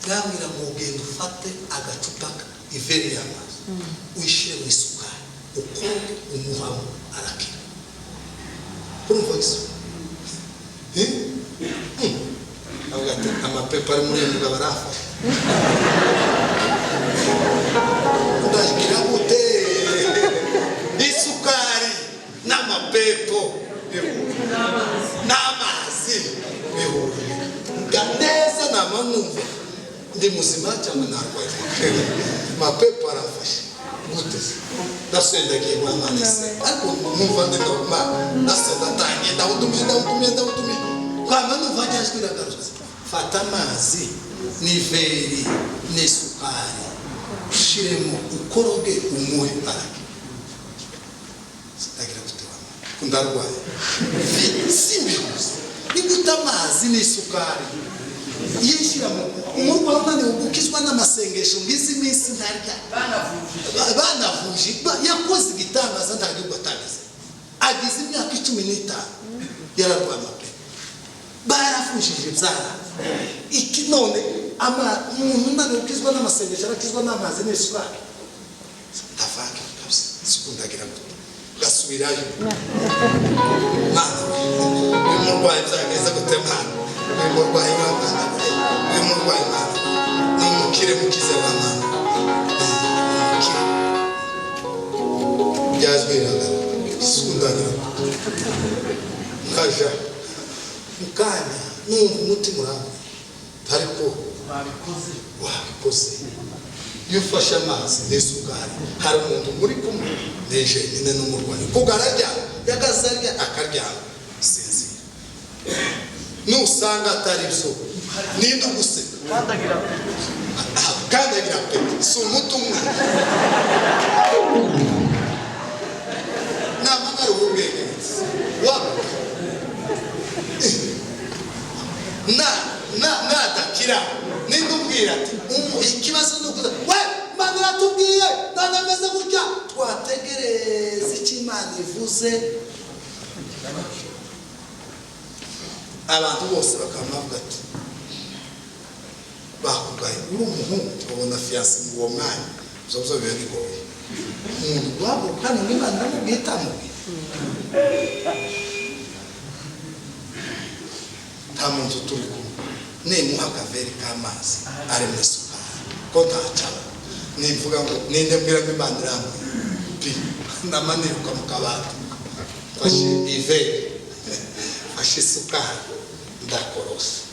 bwambwira ngo ugenda ufate agacupa iveri y'amazi uyishyire mu isukari ukoroge umuhamo arakira. Urumva iso avuga ati amapepo ari muri uyu mugabo arafashe. Ndagira gute isukari n'amapepo n'amazi bihuriye neza nama numva ndi muzima cyangwa narwaye mapepo arafashe gute. Ndasendagiye kwa Mana se, ariko numva ndi normal. Ndasenda ntangiye ndawutumiye kwama numva njyajwi iragarutse. Fata amazi n'iveri n'isukari ushiremo ukoroge umuhe arake. Ndagira gute wa ndarwaye simbihuze ni gute amazi n'isukari yishyira mu umurwayi unaniwe gukizwa n'amasengesho ngizi minsi ntarya banavuje yakoze igitangaza nta gihugu atagize. Agize imyaka 15 yararwaye amapepo barafujije byara iki none umuntu unaniwe gukizwa n'amasengesho arakizwa n'amazi n'isukari. Ndavanga kabisa sikundagira gute gasubirayo mwana uyu murwayi byageze gute mwana uyu murwayi wa mwana uyu murwayi mwana ni umukire mukize wa mwana umukire Ndabwiraga sundanira nkaja mukanya numva umutima urambye, ariko wabikoze. Iyo ufashe amazi n'isukari, hari umuntu muri kumwe nije nyine n'umurwayi, kuko ararya, yagaze arya akaryama sinzira. Nusanga atari byo, ninde uguseka? Kandagira pe, si umuti umwe namagara ubwenge waba na na nadakira, ninde umbwira ati ikibazo ni ukuza we Imana iratubwiye none ameze gutya? Twategereza icyo Imana ivuze. Abantu bose bakaba bavuga ati bakugaye uri umuhungu, babona fiancé mu uwo mwanya ibyo byo biba bigoye. Umuntu guhaguruka hano n'Imana iramubwiye itamubwiye, nta muntu turi kumwe, nimuha akaveri k'amazi ari mu isukari ko ntacaba, nivuga ngo ninde mbwira ngo Imana irambwiye pi? Ndamaniruka mu kabati, mfashe iveri, mfashe isukari, ndakorosa,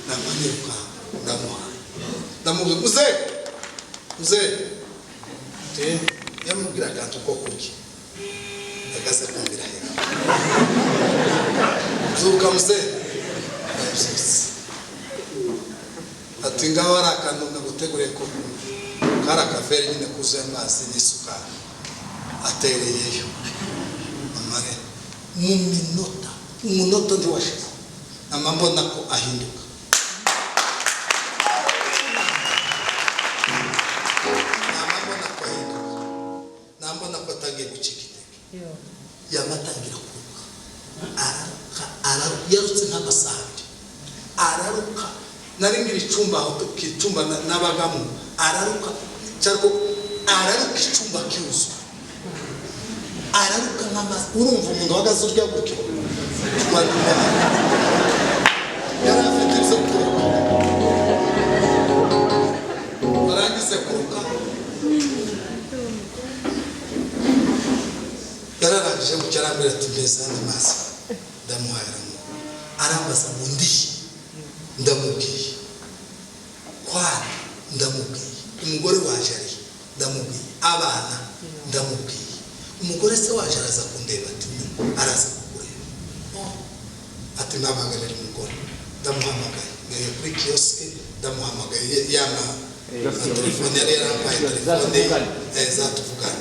ndamaniruka, ndamuhaye, ndamubwira: "Muzehe, muzehe." Te yamubwira akantu ko kurya, yagaze kumvira hejuru: "Zuka muzehe." Ndabyutse, ati: "Ngaho hari akantu naguteguriye ko kunywa." Kari akaveri nyine kuzuye amazi n'isukari, atereyeyo amare mu minota, umunota ntiwashize, nama mbona ko ahinduka. Nama mbona ko ahinduka, nama mbona ko atangiye gucika intege, yama atangira kuruka, araruka, araruka, yarutse nk'amasaha 2 araruka. Nari ngira icumba aho ku icumba nabagamo, araruka cyariko araruka, icumba cyuzuye, araruka nk'amazi. Urumva umuntu uhagaze urya gutyo, yari afite ibyo kuruka, arangize kuruka, yararangije gutya, arambwira ati: "Mbese andi mazi?" Ndamuhaye, aramuha, arambaza ngo ndihe? Ndamubwiye kwana, ndamubwiye umugore waje ari, ndamubwiye abana, ndamubwiye umugore se waje araza kundeba. Ati: "Araza kukureba." "Oh." Ati: "Mpamagarira umugore." Ndamuhamagaye, ngiye kuri kiosque, ndamuhamagaye, yama telefone yari yarampaye, telefone ye zatuvugana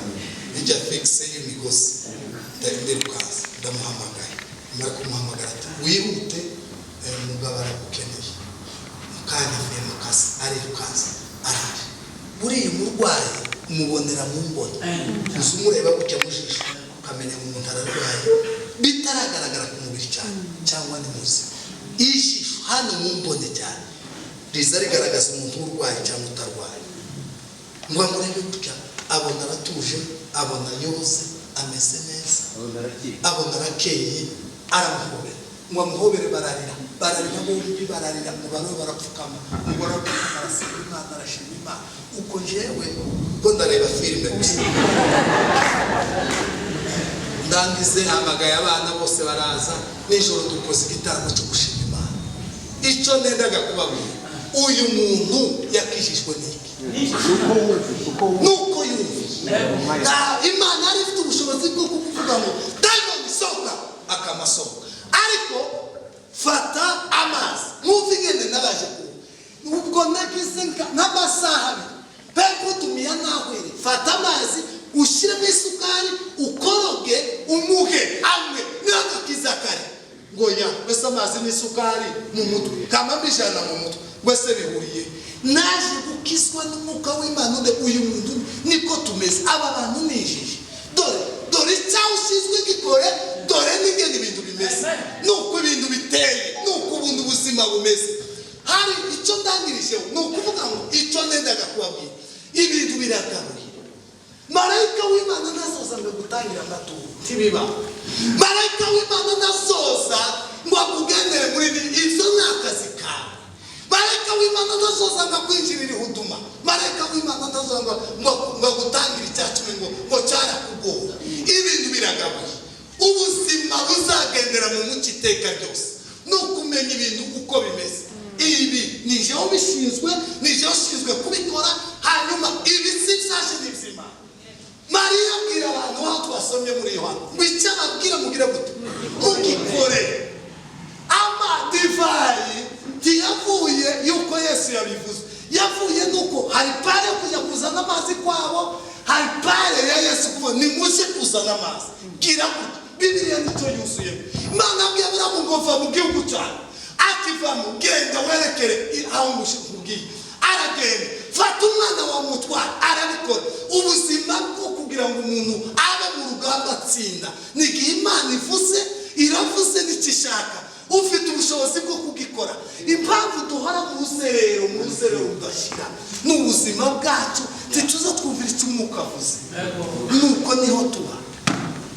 ijya fixe y'imigozi. Ndirukansa ndamuhamagaye, mara kumuhamagara ati: "Wihute, umugabo aragukeneye." Mu kanya avuye mu kazi, arirukansa araje. Buriya umurwayi umubonera mu mboni, uzi umureba gutya mu jisho ukamenya ngo umuntu ararwaye bitaragaragara ku mubiri cyane cyangwa ni muzima. Ijisho hano mu mbone cyane riza rigaragaza umuntu urwaye cyangwa utarwaye. Ngo amurebe gutya, abona aratuje, abona yoze, ameze neza, abona arakeye, aramuhobera. Ngo amuhobere, bararira, bararira bombi, bararira, ngo babe barapfukama. Umugore arapfukama, arasenga Imana, arashima Imana. Uko njyewe ko ndareba filime gusa. Ndangize hamagaye abana bose baraza, nijoro dukoze igitaramo cyo gushima Imana. Icyo nendaga kubabwira, uyu muntu yakijijwe n'iki? Nuko yumva. Imana yari ifite ubushobozi bwo kuvuga ngo: "Dayimoni sohoka," akamasohoka. Ariko fata amazi, mwumve ingene nabaje kuba ubwo nagize nk'amasaha 2 pekutumiya nahwere. Fata amazi ushyiremo isukari, ukoroge, umuhe anywe, niyo gakiza kare. Ngo ya mbese amazi n'isukari mu mutwe kama mbijana mu mutwe ngo ese bihuriye? Naje gukizwa n'umwuka w'Imana. Ude uyu muntu niko tumeze, aba bantu ni injiji. Dore, dore icyaha ushinzwe gikore, dore n'ingene ibintu bimeze, nuko ibintu biteye, nuko ubundi ubuzima bumeze. Hari icyo ndangirijeho, ni ukuvuga ngo icyo nendaga kubabwira, ibintu biragabuye. Marayika w'Imana ntazoza ngo gutangira amaturo, ntibiba. Marayika w'Imana ntazoza ngo akugendere muri ibyo, ni akazi kawe. Marayika w'Imana ntazoza ngo akwinjirire ihuduma. Marayika w'Imana ntazoza ngo agutangire icya cumi ngo cyarakugora. Ibintu Ubuzima buzagendera mu mucyo iteka ryose ni ukumenya ibintu uko bimeze. Ibi ni jewe ubishinzwe, ni jewe ushinzwe kubikora, hanyuma ibi si byaje, ni iby'Imana. Mariya abwira abantu aho twasomye muri Yohana ngo icyo ababwira mugire gute? Mugikore. Amadivayi ntiyavuye yuko Yesu yabivuze, yavuye nuko hari pare yo kujya kuzana amazi kwabo, hari pare ya Yesu kuvuga nimuje kuzana amazi. Gira gutya, Bibiliya nicyo yuzuyemo. Imana abwiye Aburamu ngo va mu gihugu cyawe, akivamo genda werekere aho nkubwiye, aragenda. Fata umwana wawe umutware, arabikora. Ubuzima bwo kugira ngo umuntu abe mu rugamba atsinda ni igihe Imana ivuze, iravuze n'icyo ishaka, ufite ubushobozi bwo kugikora. Impamvu duhora mu ruzerero, mu ruzerero rudashyira, ni ubuzima bwacu ntituza twumvira icyo Umwuka avuze, nuko niho tuba.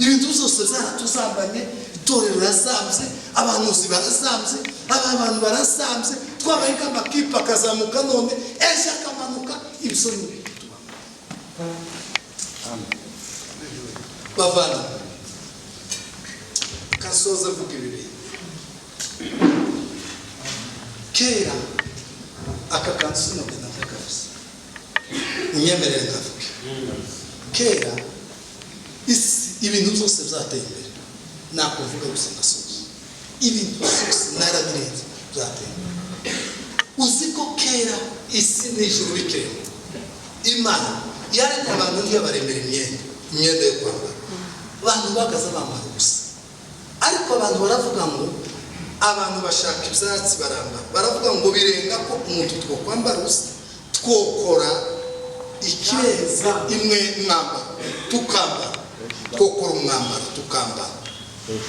Ibintu byose byaratuzambanye, itorero rirazambye, abahanuzi barazambye, aba bantu barazambye, twabaye nk'amakipe akazamuka none ejo akamanuka. Ibyo ni ibintu tubamo. Bavandimwe, kasoza avuga ibi bintu. Kera aka kantu sinogenda ndakavuze, unyemerere nkavuge. Kera isi, ibintu byose byateye imbere, nakuvuga gusa ngasoza. Ibintu byose narabirenze, byateye imbere. Uzi ko kera isi n'ijuru bikirema, Imana yaremye abantu ntiyabaremera imyenda, imyenda yo kwambara. Abantu bagaza bambara ubusa, ariko abantu baravuga ngo abantu bashaka ibyatsi barambara, baravuga ngo birenga ko umuntu twokwambara ubusa, twokora ikirenze imwe mwambaro tukambara, twokora umwambaro tukambara.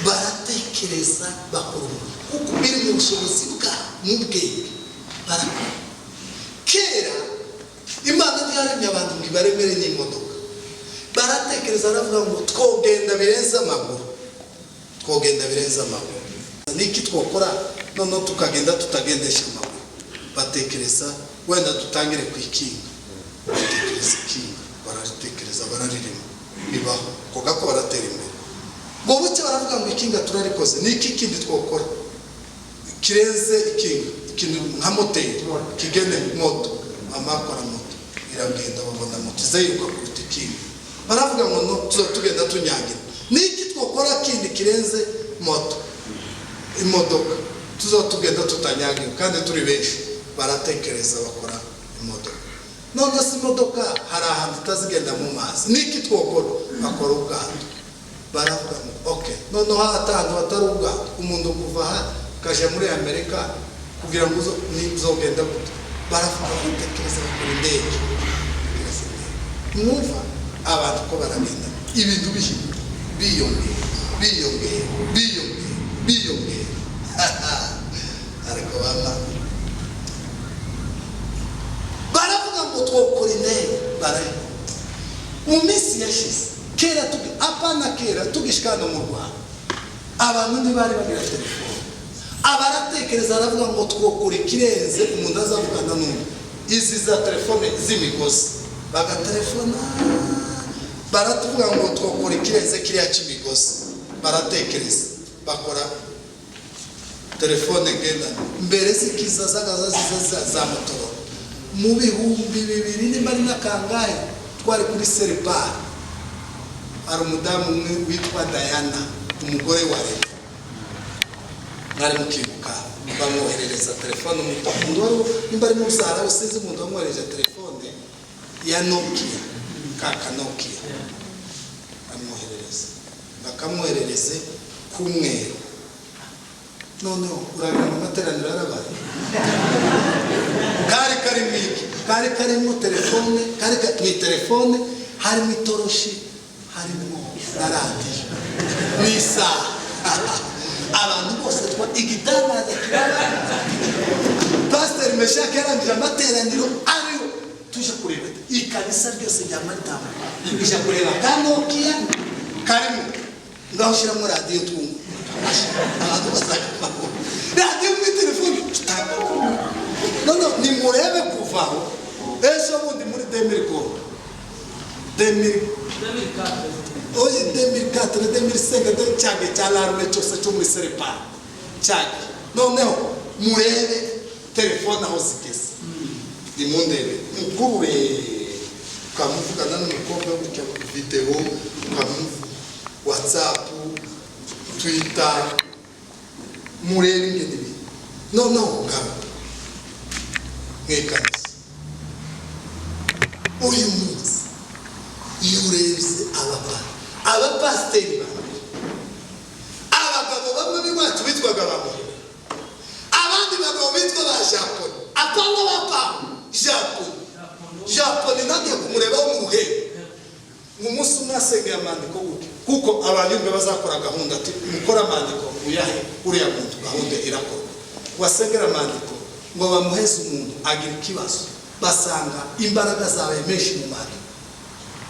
Baratekereza, bakora umuntu kuko biri mu bushobozi bwa mu bwenge, barakora. Kera Imana ntiyaremye abantu ngo ibaremere n'imodoka. Baratekereza, baravuga ngo twogenda birenze amaguru, twogenda birenze amaguru, niki twokora noneho tukagenda tutagendesha amaguru? Batekereza wenda dutangire ku ikinga, batekereza ikinga, bararitekereza, bararirema, bibaho koga ko baratera imbere. Ngo buke baravuga ngo ikinga turarikoze, niki kindi twokora kirenze ikinga? Ikintu nka moteri kigene moto. Amakora moto iragenda, babona moto iza yiruka kuruta ikinga. Baravuga ngo no tuza tugenda tunyagira, niki twokora kindi kirenze moto? Imodoka, tuza tugenda tutanyagira kandi turi benshi. Baratekereza, bakora imodoka. None se imodoka hari ahantu itazigenda mu mazi, niki twokora? Bakora ubwato. Baravuga ngo ok, noneho ahantu hatari ubwato, umuntu kuva aha ukajya muri Amerika kugira ngo uzogenda gute? Baravuga, batekereza, bakora indege. Batekereza indege. Mwumva abantu ko baragenda ibintu bihinduka, biyongera, biyongera, biyongera, biyongera, ariko bama baravuga ngo twokora indege, barayikora. Mu minsi yashize kera, apana kera, tugishika hano mu Rwanda, abantu ntibari bagira telefone. Abaratekereza, aravuga ngo twokora ikirenze umuntu azavugana n'undi, izi za telefone z'imigozi, bagatelefona. Baratuvuga ngo twokora ikirenze kiriya cy'imigozi. Baratekereza, bakora telefone ngendanwa. Mbere zikiza zagaza ziza za Motorola mu 2000 nimba ari na kangahe, twari kuri seribari, hari umudamu umwe witwa Diana, umugore wa leta, mwari mukibuka, bamwoherereza telefone. Umuntu wari nimba ari mubyara we, sinzi, umuntu wamwohereje telefone ya Nokia, kaka Nokia amwoherereza, bakamwoherereze k'umweru. Noneho urabona mu materaniro yarabaye, kari karimo iki? Kari karimo telefone, kari ni telefone, harimo itoroshi, harimo na radiyo n'isaha. Abantu bose twa igitangaza kiraba, Pasiteri Meshaki yarangije amateraniro, ariyo tuje kureba ikanisa ryose rya Maritamu, ija kureba ka Nokia karimo, ngaho ushyiramo radiyo twumva. Abantu bazakavaho radiyo muri telefone. None nimurebe kuvaho ejo bundi muri 2000, 2000. Oye, 2004, 2005, cyage cya alarme cyose cyo muri serepari cyage. Noneho murebe telefone aho zigeze, nimundebe mukurure, ukamuvugana n'umukobwa gutya, videwo, ukamu WhatsApp, Twitter, murebe ingene ibintu. Noneho ngaruka mwikanisa uyu munsi, iyo urebye abapasiteri babiri, abagabo bamwe b'iwacu bitwaga bamwe, abandi bagabo bitwa ba Japoni, apana ba Pawulo, Japoni. Japoni nagiye kumurebaho mu ruhembe mu munsi umwe, asengeye amandiko gutyo, kuko abayumve bazakora gahunda, ati mukore amandiko muyahe uriya muntu, gahunda irakorwa. Wasengera amandiko ngo bamuheze umuntu agira ikibazo, basanga imbaraga zabaye menshi mu mandiko,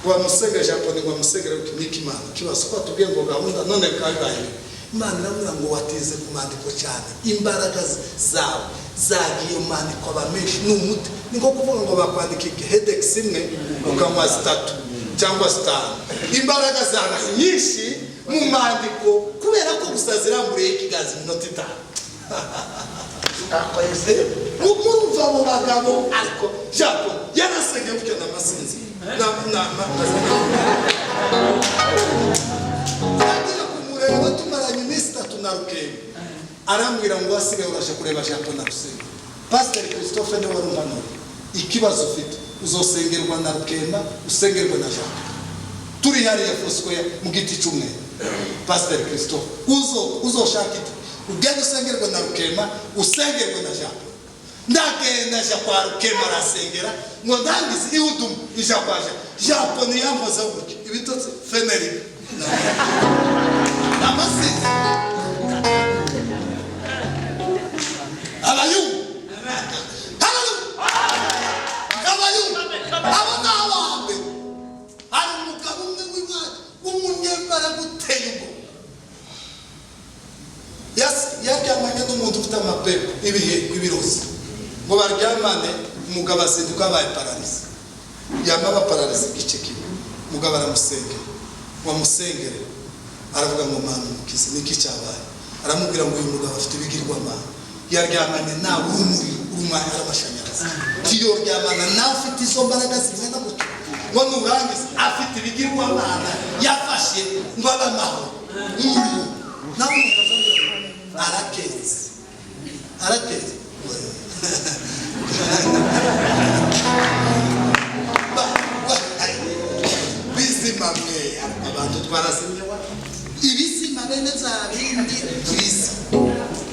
ngo bamusengere Japoni, ngo bamusengere niki Imana ikibazo ko batubwiye ngo gahunda none bikaba bibaye bibi. Imana iramubwira ngo watize ku mandiko cyane, imbaraga zawe zagiye mu mandiko aba menshi. Ni umuti, ni nko kuvuga ngo bakwandika Hedex imwe ukanywa zitatu cyangwa zitanu. Imbaraga zabaye nyinshi mu mandiko kubera ko gusa ziramburiye ikiganza iminota 5. Murumva abo bagabo, ariko Japo yarasengeye gutyo n'amasinzi yagiye kumureba, tumaranye iminsi 3 na Rukembe, arambwira ngo wasigaye uraje kureba Japo na Rusengo. Pasiteri Christophe niwe wari umpanuriye, ikibazo ufite uzosengerwa na Rukemba, usengerwa na Japo. Turi hariya Foursquare mu giti cy'umweru. Pasiteri Christophe, uzoshaka iti ugende usengerwe na Rukema, usengerwe na Japo. Ndagenda nja kwa Rukema, arasengera ngo ndangize ihudumu ija kwa Japo. Japo ntiyampozeho gutya, ibitotsi feneri amasizi abayumva. Haleluya! Abayumva abo ni abambere. Hari umugabo umwe w'iwacu w'umunyembaraga uteye ubwoba. Yaryamanye n'umuntu ufite amapepo, ibihe ibirozi, ngo baryamane, umugabo azinduka abaye paralysé, yama aba paralysé igice kimwe. Umugabo aramusengera, ngo amusengere aravuga ngo "Mana umukize, niki cyabaye?" Aramubwira ngo uyu mugabo afite ibigirwamana, yaryamanye nawe urumuri urumanya amashanyarazi, tiyoryamana nawe ufite izo mbaraga zingana gutyo, ngo nurangiza afite ibigirwamana yafashe ngo abe amahoro umuriro nawe. Umuntu azongera araketse, araketse. Bizima mwe, abantu twarazimye wa ibizima bene bya bindi bizima,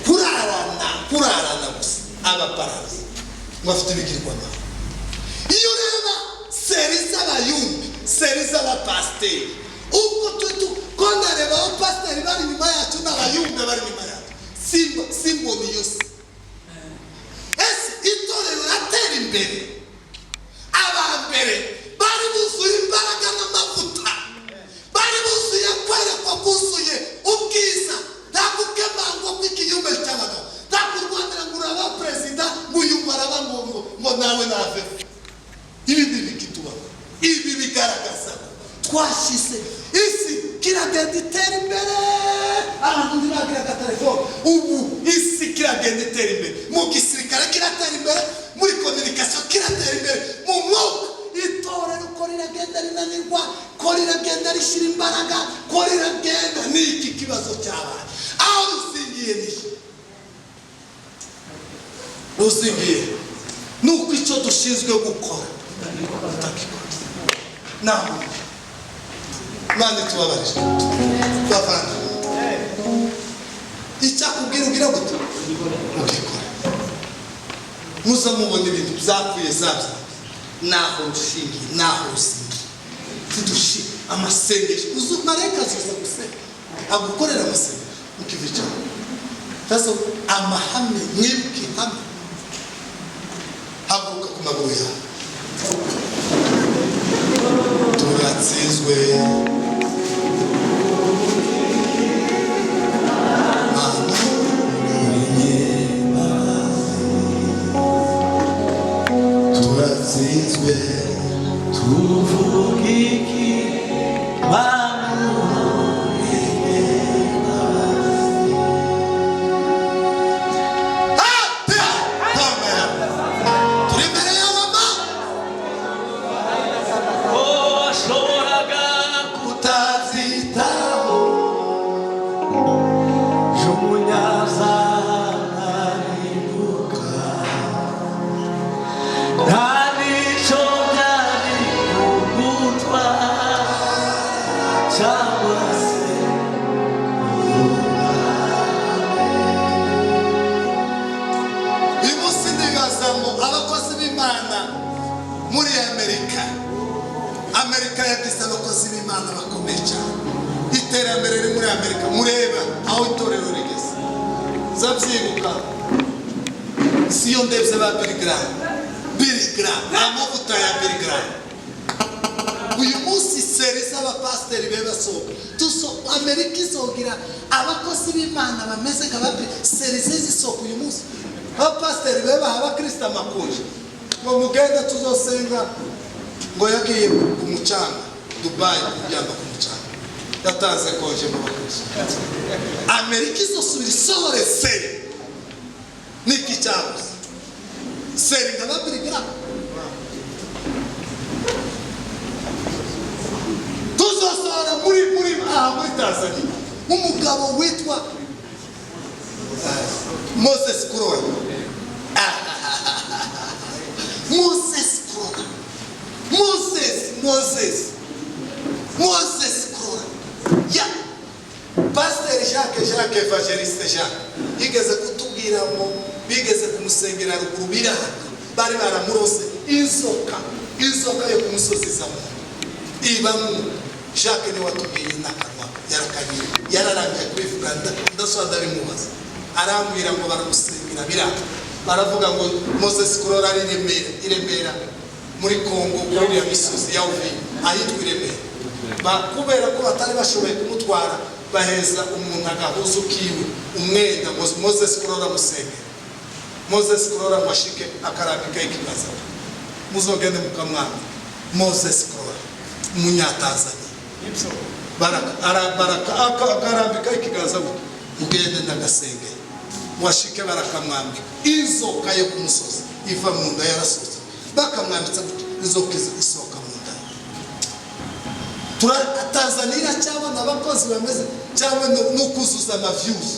kurarana, kurarana gusa, abaparasi ngo afite ibigirwamana. Iyo ureba seri z'abayumbi, seri z'abapasiteri, ubwo tutu ko ndareba abapasiteri bari inyuma yacu n'abayumbi bari inyuma yacu, simba simbona iyo si. Ese itorero ratera imbere? Aba mbere bari buzuye imbaraga n'amavuta, bari buzuye kwerekwa, bwuzuye ubwiza, nta gukemangwa kw'ikinyume cy'abagabo, nta kurwanira ngo uraba perezida, ngo uyu ngo araba ngo nawe naveho. Ibi ni ibikitubaho. Ibi bigaragaza ko twashyize isi kiragenda itera imbere. Abantu ntibagira agatelefone, ubu isi kiragenda itera imbere, mu gisirikare kiratera imbere, muri communication kiratera imbere, mu mwuka itorero ko riragenda rinanirwa, ko riragenda rishyira imbaraga, ko riragenda. Ni iki kibazo cyabaye? Aho ruzingiye ni ruzingiye, ni uko icyo dushinzwe gukora tutakikora. Naho Imana itubabarire, bavandi. Icyakubwira ugira gute ugikora, muza mubona ibintu byapfuye zabya naho rushingiye, naho ruzingiye. Tudushi amasengesho uzu marayika azoza gusenga, agukorera amasengesho mukiva icyaha. Sasa amahame, mwibuke ihame. Haguruka ku maguru yawe. Turatsinzwe. Mana, turatsinzwe. Tuvuge iki? Cyangwa se Uyu munsi ndibaza ngo abakozi b'Imana muri Amerika, Amerika yagize abakozi b'Imana bakomeye cyane. Iterambere riri muri Amerika, mureba aho itorero rigeze. Zabyibuka si yo ndebye ba Billy Graham, Billy Graham, amavuta ya Billy Graham. Uyu munsi série z'abapasiteri be basohoka tuso Amerika izogira abakozi b'Imana bameze nka ba série zisohoka. Uyu munsi abapasiteri be baha abakristo amakonje ngo mugende tuzosenga, ngo yagiye ku mucanga Dubai kuryama ku mucanga, yatanze konje mu bakristo. Amerika izosubira isohore série. Niki cyabuze? Série nka ba Billy Graham. Tuzosohora muri aha muri Tanzania umugabo witwa Moses Kurola, Moses Kurola, Moses, Moses, Moses Kurola ya Pasiteri Jacques, Jacques Evangeliste Jacques yigeze kutubwira ngo bigeze kumusengera ruguru biranga, bari baramurose inzoka, inzoka yo ku musozi izamuka ibamo. Jacques niwe watubwiye n'akanwa yarakanye, yararangije kubivuga. Ndasaba ndabimubaza, arambwira ngo baramusengera biranga, baravuga ngo Moses Kurora ari i Remera, i Remera muri Kongo, kuri iriya misozi ya Uvira ahitwa i Remera. Kubera ko batari bashoboye kumutwara, baheza umuntu agahuzu kiwe, umwenda, ngo Moses Kurora amusengera. Moses Kurora ngo ashike akarambika ikibazo, muzogende mukamwanga. Moses Kurora umunyatanzania akarambika ikiganza gutya, mugende ndagasengera, washike barakamwambika. Inzoka yo ku musozi iva mu nda yarasohotse, bakamwambitsa gutya, inzoka isohoka mu nda. Tanzania iracyabona abakozi bameze cyangwa no kuzuza amaviews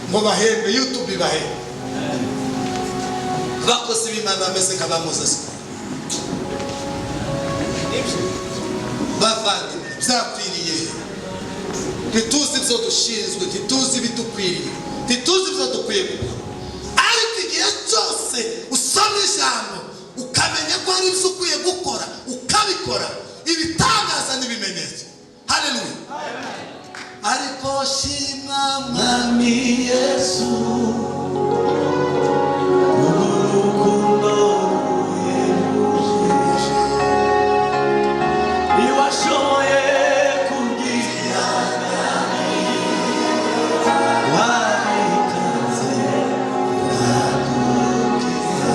ngo bahembe YouTube, bahembe abakozi b'Imana bameze nka ba Moses? Bavandimwe, byapfiriye he? Ntituzi ibyo dushinzwe, ntituzi ibidukwiriye, ntituzi ibyo dukwiye gukora. Ariko igihe cyose usoma ijambo ukamenya ko hari ibyo ukwiye gukora, ukabikora, ibitangaza n'ibimenyetso. Haleluya! Ariko shimwa Mwami Yesu, urukundo ruhebuje ntiwashoboye kubwihanganira, waritanze uradukiza.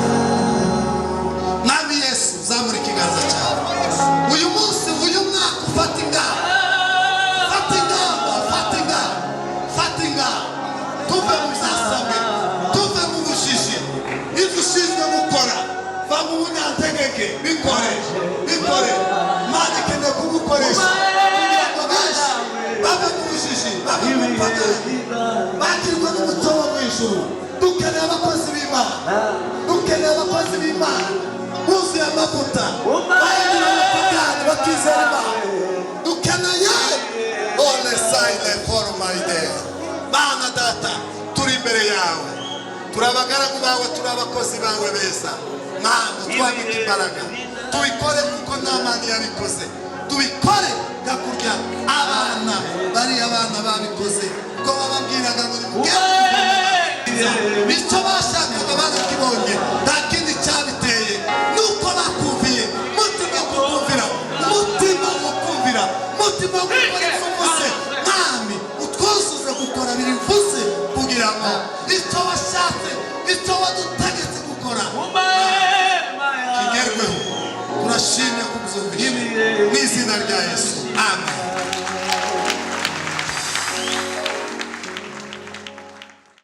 Mwami Yesu, zamura ikiganza cyawe. Uyu munsi, uyu mwaka, ufata ingamba, fata ingamba, fata ingamba, fata ingamba. Tuve mu byasabwe, tuve mu bujiji. Ibyo ushinzwe gukora, va mu bunyantegeke, bikore, bikore. Mana ikeneye kugukoresha kugira ngo benshi bave mu bujiji, bave mu bupagani, bakirwa n'umuco wo mu ijuru. Dukeneye abakozi b'Imana, dukeneye abakozi b'Imana buzuye amavuta, bahindura abapagani bakizera Imana. Dukeneye one sayile forumayide. Mana Data, turi imbere yawe, turi abagaragu bawe, turi abakozi bawe beza. Mana, twambike imbaraga tubikore kuko nta Mana yabikoze. Tubikore nka kurya abana, bariya abana babikoze ko bababwiraga ngo nimugende, icyo bashakaga barakibonye. Nta kindi cyabiteye nuko bakumviye. Mutima wo kukumvira, umutima wo kumvira, umutima wo gukora ibyo uvuze. Mwami, utwuzuze gukora birivuze kugira ngo icyo washatse, icyo wadutegetse gukora kigerweho. Turashimye kubyumvisha mu izina rya Yesu, amen.